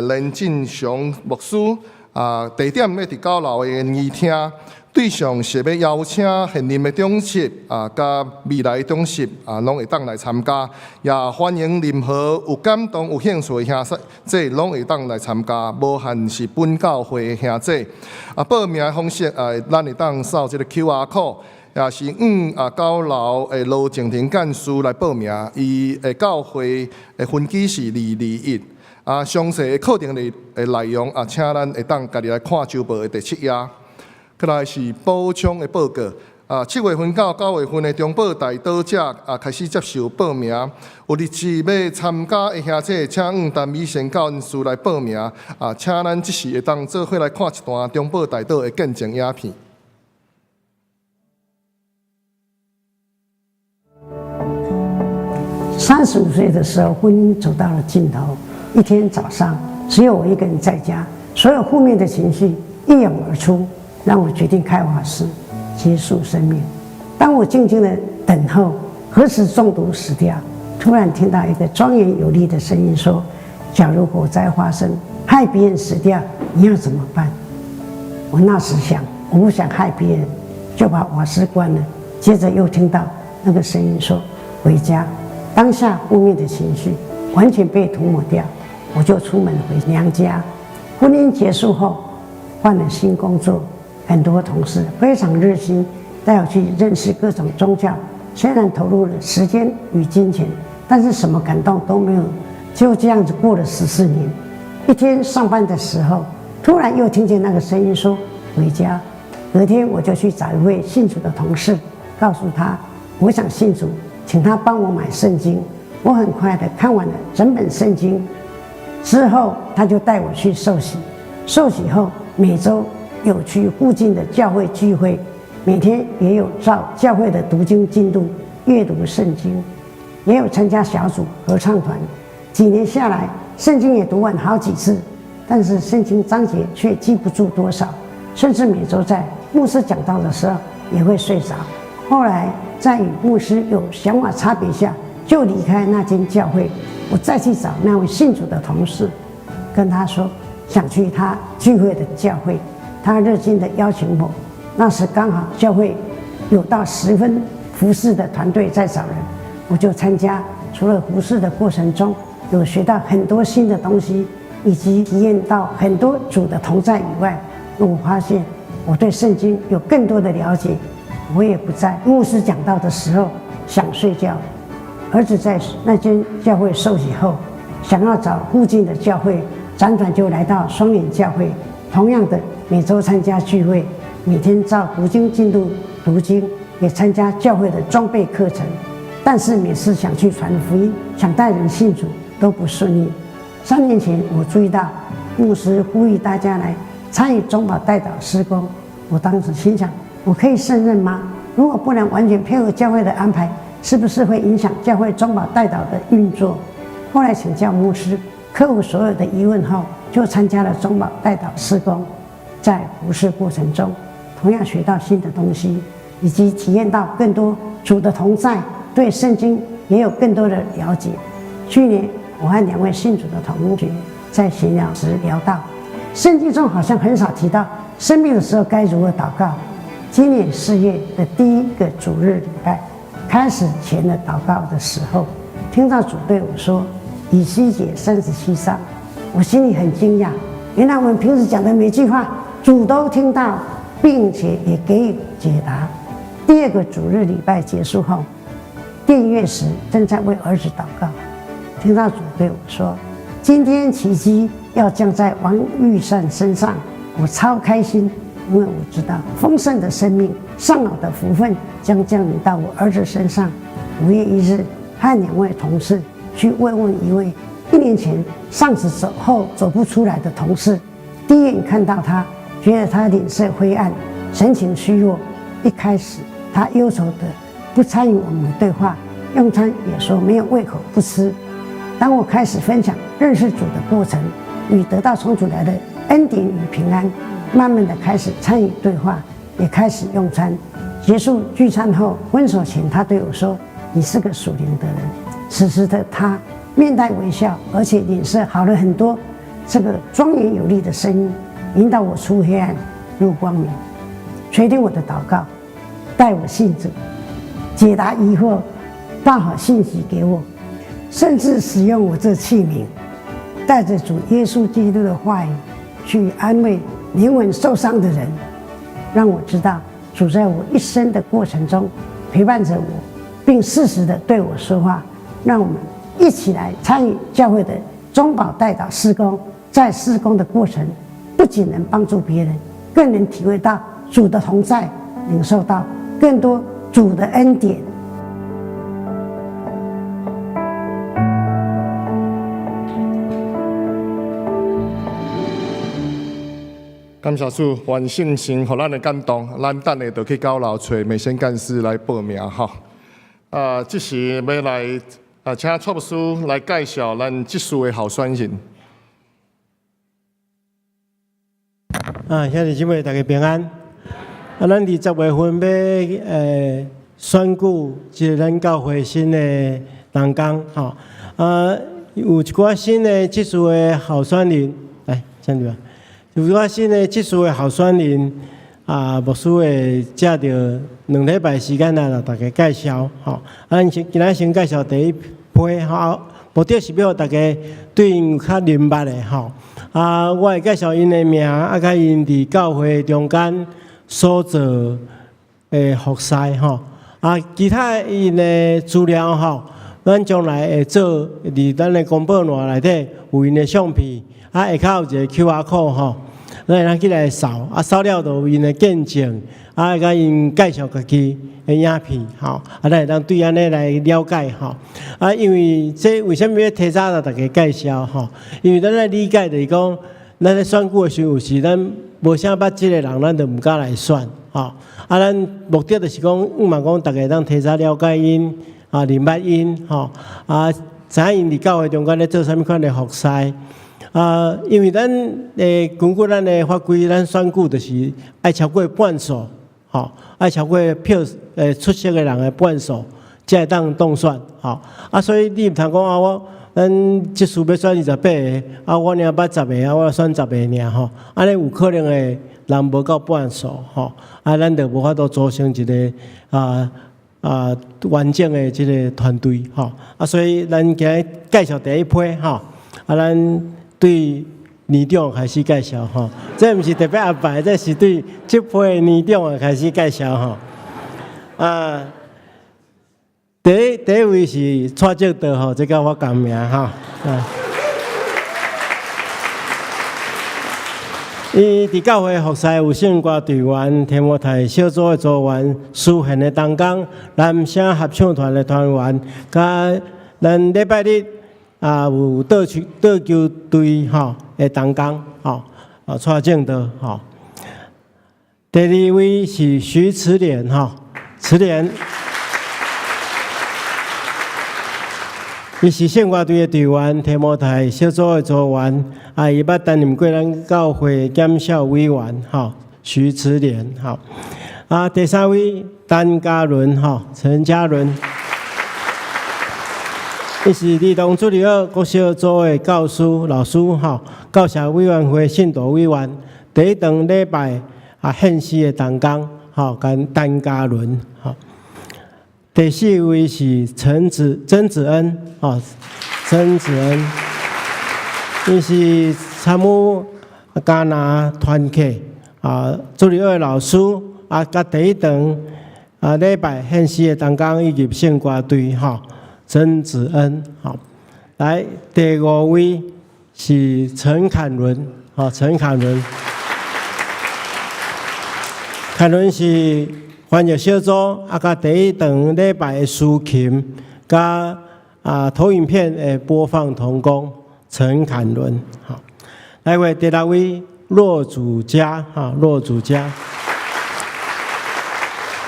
連進祥牧師。啊，地點欲佇九樓的演藝廳。對象是欲邀請現任的長執啊，佮未來長執啊，攏會當來參加。也歡迎任何有感動、有興趣的兄弟，攏會當來參加，無限是本教會的兄弟。啊，報名的方式啊，咱會當掃這个 QR code，也是向啊九樓的羅靜婷幹事來報名。伊的教會的分機是221。啊，詳細的課程的內容啊，請咱會當家己來看週報的第七頁。過來是補充的報告。啊，7月份到9月份的中保代禱者啊，開始接受報名。有立志欲參加的兄弟，請向陳美仙幹事來報名。啊，請咱這時會當做伙來看一段中保代禱的見證影片。 35歲的時候，婚姻走到了盡頭。一天早上，只有我一個人在家，所有負面的情緒一湧而出，讓我決定開瓦斯，結束生命。當我靜靜的等候何時中毒死掉，突然聽到一個莊嚴有力的聲音說：“假如火災發生，害別人死掉，你要怎麼辦？”我那時想，我不想害別人，就把瓦斯關了。接着又聽到那個聲音說：“回家。”當下負面的情緒完全被塗抹掉，我就出門回娘家。婚姻結束後，換了新工作，很多同事非常熱心，帶我去認識各種宗教。雖然投入了時間與金錢，但是什麼感動都沒有。就這樣子過了14年。一天上班的時候，突然又聽見那個聲音說回家。隔天我就去找一位信主的同事，告訴他我想信主，請他幫我買聖經。我很快的看完了整本聖經，之後他就帶我去受洗。受洗後每週有去附近的教會聚會，每天也有照教會的讀經進度閱讀聖經，也有參加小組合唱團。幾年下來，聖經也讀完好幾次，但是聖經章節卻記不住多少，甚至每週在牧師講道的時候也會睡着。後來在與牧師有想法差別下，就離開那間教會。我再去找那位信主的同事，跟他說想去他聚會的教會，他熱心的邀請我。那時剛好教會有到十分服侍的團隊在找人，我就參加。除了服侍的過程中有學到很多新的東西，以及體驗到很多主的同在以外，我發現我對聖經有更多的了解。我也不在牧師講道的時候想睡覺。兒子在那間教會受洗後，想要找附近的教會，輾轉就來到雙連教會。同樣的，每週參加聚會，每天照讀經進度讀經，也參加教會的裝備課程。但是每次想去傳福音，想帶人信主都不順利。3年前，我注意到牧師呼籲大家來參與中保代禱事工，我當時心想：我可以勝任嗎？如果不能完全配合教會的安排，是不是會影響教會中保代禱的運作？後來請教牧師，克服所有的疑問後，就參加了中保代禱事工。在服侍過程中，同樣學到新的東西，以及體驗到更多主的同在，對聖經也有更多的了解。去年我和兩位信主的同學在閒聊時聊到，聖經中好像很少提到生病的時候該如何禱告。今年4月的第一個主日禮拜開始前的禱告的時候，聽到主對我說：“以西結37章。”我心裡很驚訝，原來我們平時講的每句話，主都聽到，並且也給予解答。第二個主日禮拜結束後，訂閱時正在為兒子禱告，聽到主對我說：“今天奇蹟要降在王玉善身上。”我超開心，因為我知道豐盛的生命、上好的福分將降臨到我兒子身上。5月1日，和兩位同事去慰問一位一年前喪子走後走不出來的同事。第一眼看到他，覺得他臉色灰暗，神情虛弱。一開始，他憂愁的不參與我們的對話，用餐也說沒有胃口不吃。當我開始分享認識主的過程與得到從主來的恩典與平安。慢慢的開始參與對話，也開始用餐。結束聚餐後，分手前，他對我說：“你是個屬靈的人。”此時的他面帶微笑，而且臉色好了很多。這個莊嚴有力的聲音引導我出黑暗入光明，垂聽我的禱告，帶我信主，解答疑惑，報好信息給我，甚至使用我這器皿，帶着主耶穌基督的話語去安慰靈魂受傷的人，讓我知道主在我一生的過程中陪伴着我，並適時的對我說話。讓我們一起來參與教會的中保代禱事工，在事工的過程，不僅能幫助別人，更能體會到主的同在，領受到更多主的恩典。感謝主，願聖神予咱的感動，咱等下就去九樓揣美先幹事來報名吼。啊，這時欲來啊，請蔡牧師來介紹咱這次的候選人。啊，兄弟姊妹，大家平安。啊，咱佇10月份欲選舉這個咱教會新的同工吼。啊，有一寡新的執事的候選人，來，請入來。有一寡新的執事的候選人，啊，牧師會藉著2禮拜時間來予大家介紹吼。啊，咱先今仔先介紹第一批吼，目的是欲予大家對𪜶有較認捌的吼。啊，我會介紹𪜶的名，啊，佮𪜶佇教會中間所做的服侍吼。啊，其他𪜶的資料吼，咱將來會做佇咱的公布欄內底有𪜶的相片，啊，下跤有一個 QR code 吼，咱會當起來掃，啊，掃了就有𪜶的見證，啊，佮𪜶介紹家己的影片吼，啊，咱會當對按呢來了解吼。啊，因為這為啥物欲提早予大家介紹吼？因為咱愛理解就是講，咱咧選舉的時陣，有時咱無啥捌這个人，咱就毋敢來選吼。啊，咱目的就是講，向望講，大家會當提早了解𪜶，啊，認捌𪜶吼，啊，知影𪜶佇教會中間咧做啥物款的服侍。啊，因為咱根據咱的法規，咱選舉就是愛超過半數，吼，愛超過票出席的人的半數，才會當當選，吼。啊，所以你毋通講啊，我咱這次欲選28个，啊，我爾捌十个，啊，我選十个爾吼，按呢有可能會人無夠半數，吼，啊，咱就無法度組成一个完整的這个團隊，吼。啊，所以咱今日介紹第一批，吼，啊，咱對年長開始介紹吼，這毋是特別安排，這是對這批年長的開始介紹吼。啊，第一位是蔡正德吼，這佮我共名吼。啊，伊佇教會服侍有聖歌隊員、提摩太小組的組員、詩獻的同工、男聲合唱團的團員，佮咱禮拜日啊有桌球隊吼的同工吼，啊蔡正德吼。第二位是徐慈蓮吼，慈蓮，伊是聖歌隊的隊員，提摩太小組的組員，啊，伊捌擔任過咱教會檢校委員，吼，徐慈蓮，吼。啊，第三位陳嘉倫，吼，陳嘉倫，伊是兒童主日學國小組的教師老師，吼，教社委員會信徒委員，第一堂禮拜啊獻詩的同工，吼，跟陳嘉倫，吼。第四位是曾子恩，吼，曾子恩，伊是參與迦拿團契啊，主日學的老師啊，佮第一堂啊禮拜獻詩的同工以及聖歌隊，吼，曾子恩，吼，來第五位是陳侃倫，吼，陳侃倫，侃倫是翻譯小組啊，佮第一堂禮拜的司琴，佮啊投影片的播放同工陳侃倫，吼，來位第六位骆祖嘉，哈，骆祖嘉，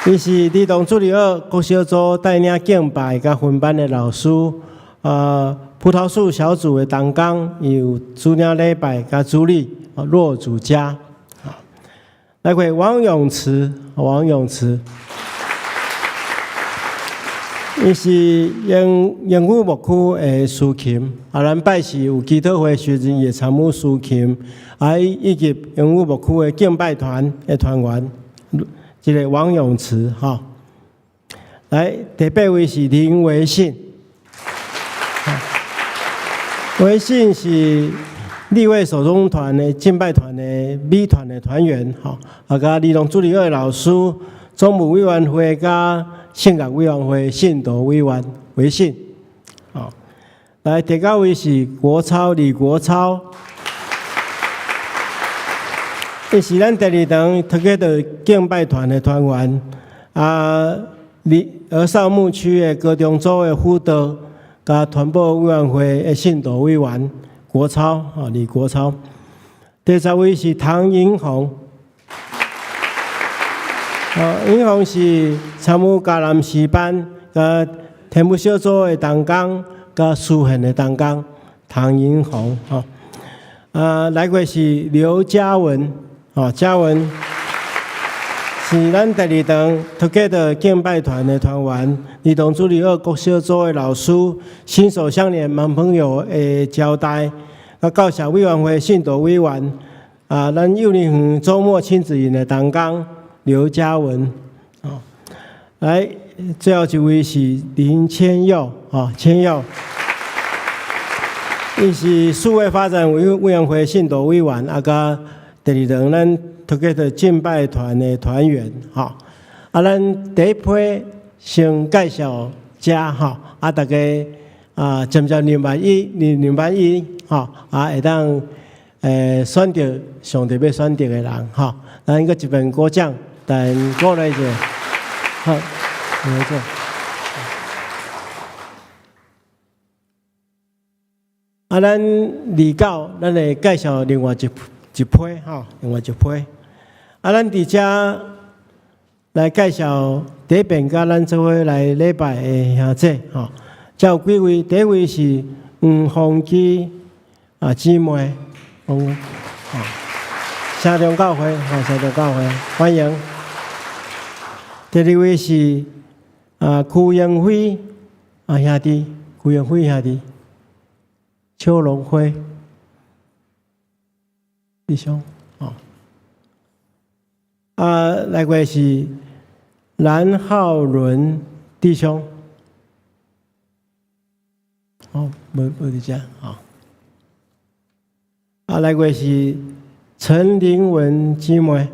伊是兒童主日學國小組帶領敬拜佮分班的老師，啊，葡萄樹小組的同工，伊有主領禮拜佮主禮，若主家。來過王永慈，王永慈，伊是鶯鶯虎牧區的司琴，啊，咱拜四有祈禱會時陣會參與司琴，啊，以及鶯虎牧區的敬拜團的團員，這个王永慈吼。來，第八位是林維信，維信是立位手中團的敬拜團的美團的團員，吼，啊，佮兒童主日學的老師、總務委員會佮聖樂委員會信徒委員維信，吼。來，第九位是國超李國超，伊是咱第二堂 Together 敬拜團的團員，啊，兒少牧區的高中組的輔導，佮傳播委員會的信徒委員。國超啊，李國超。第十位是唐英宏，啊，英宏是參與迦南詩班、佮天母小組的同工、佮書憲的同工，唐英宏，吼。啊，來過是劉嘉文，哦，嘉文是咱第二堂 Together 敬拜團的團員，兒童主日學國小組的老師，心手相連盲朋友的招待，啊，教社委員會信徒委員，啊，咱幼兒園週末親子營的同工劉嘉文，哦，來，最後一位是林千佑，哦，千佑，伊是數位發展委員會信徒委員，啊，佮第二堂咱 Together 敬拜團的團員，吼，啊，咱第一批先介紹遮，吼，啊，大家啊，漸漸明白伊，明白伊，吼，啊，會當選擇上帝欲選擇的人，吼，咱閣一遍鼓掌，但鼓勵一下，好，沒錯。啊，咱二九，咱會介紹另外一批，吼，另外一批。啊，咱佇遮來介紹第一遍佮咱做伙來禮拜的兄姊，吼，遮有幾位？第一位是黃鳳基啊姊妹，黃，吼，城中教會，吼，城中教會，歡迎。第二位是啊柯英輝啊兄弟，柯英輝兄弟，邱龍輝弟兄，哦。啊，來過是藍浩倫弟兄，哦，無佇遮，哦。啊，來過是陳玲文姊妹，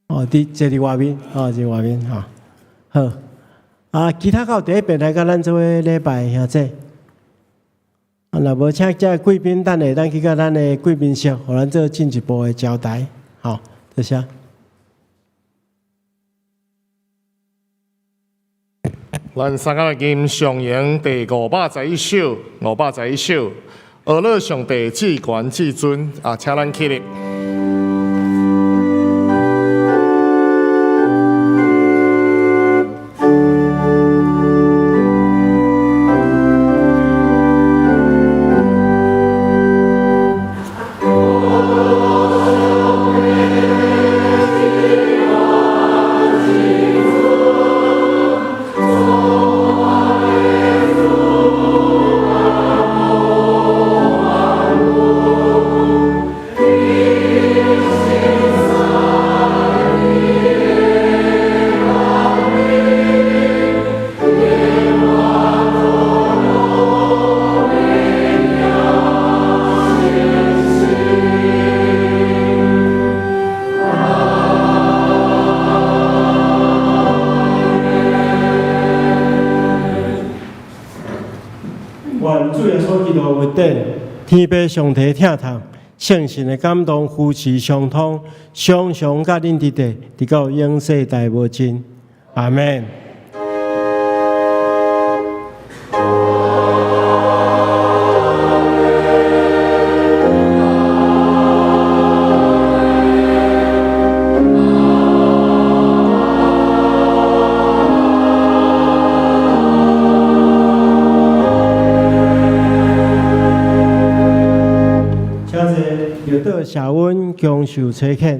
哦，佇坐佇外面，哦，佇外面，吼，好。啊，其他有佇彼邊來佮咱做伙禮拜兄姊。啊，若無請遮貴賓，等下咱去佮咱的貴賓室，予咱做進一步的交代，好，多謝。咱三個來吟上詠第511首，511首，呵咾上帝至懸至尊啊，請咱起立。願主耶穌基督的恩典，天父上帝疼痛，聖神的感動扶持相通，常常佮恁佇佇，直到永世代無盡。阿們。謝阮共受差遣。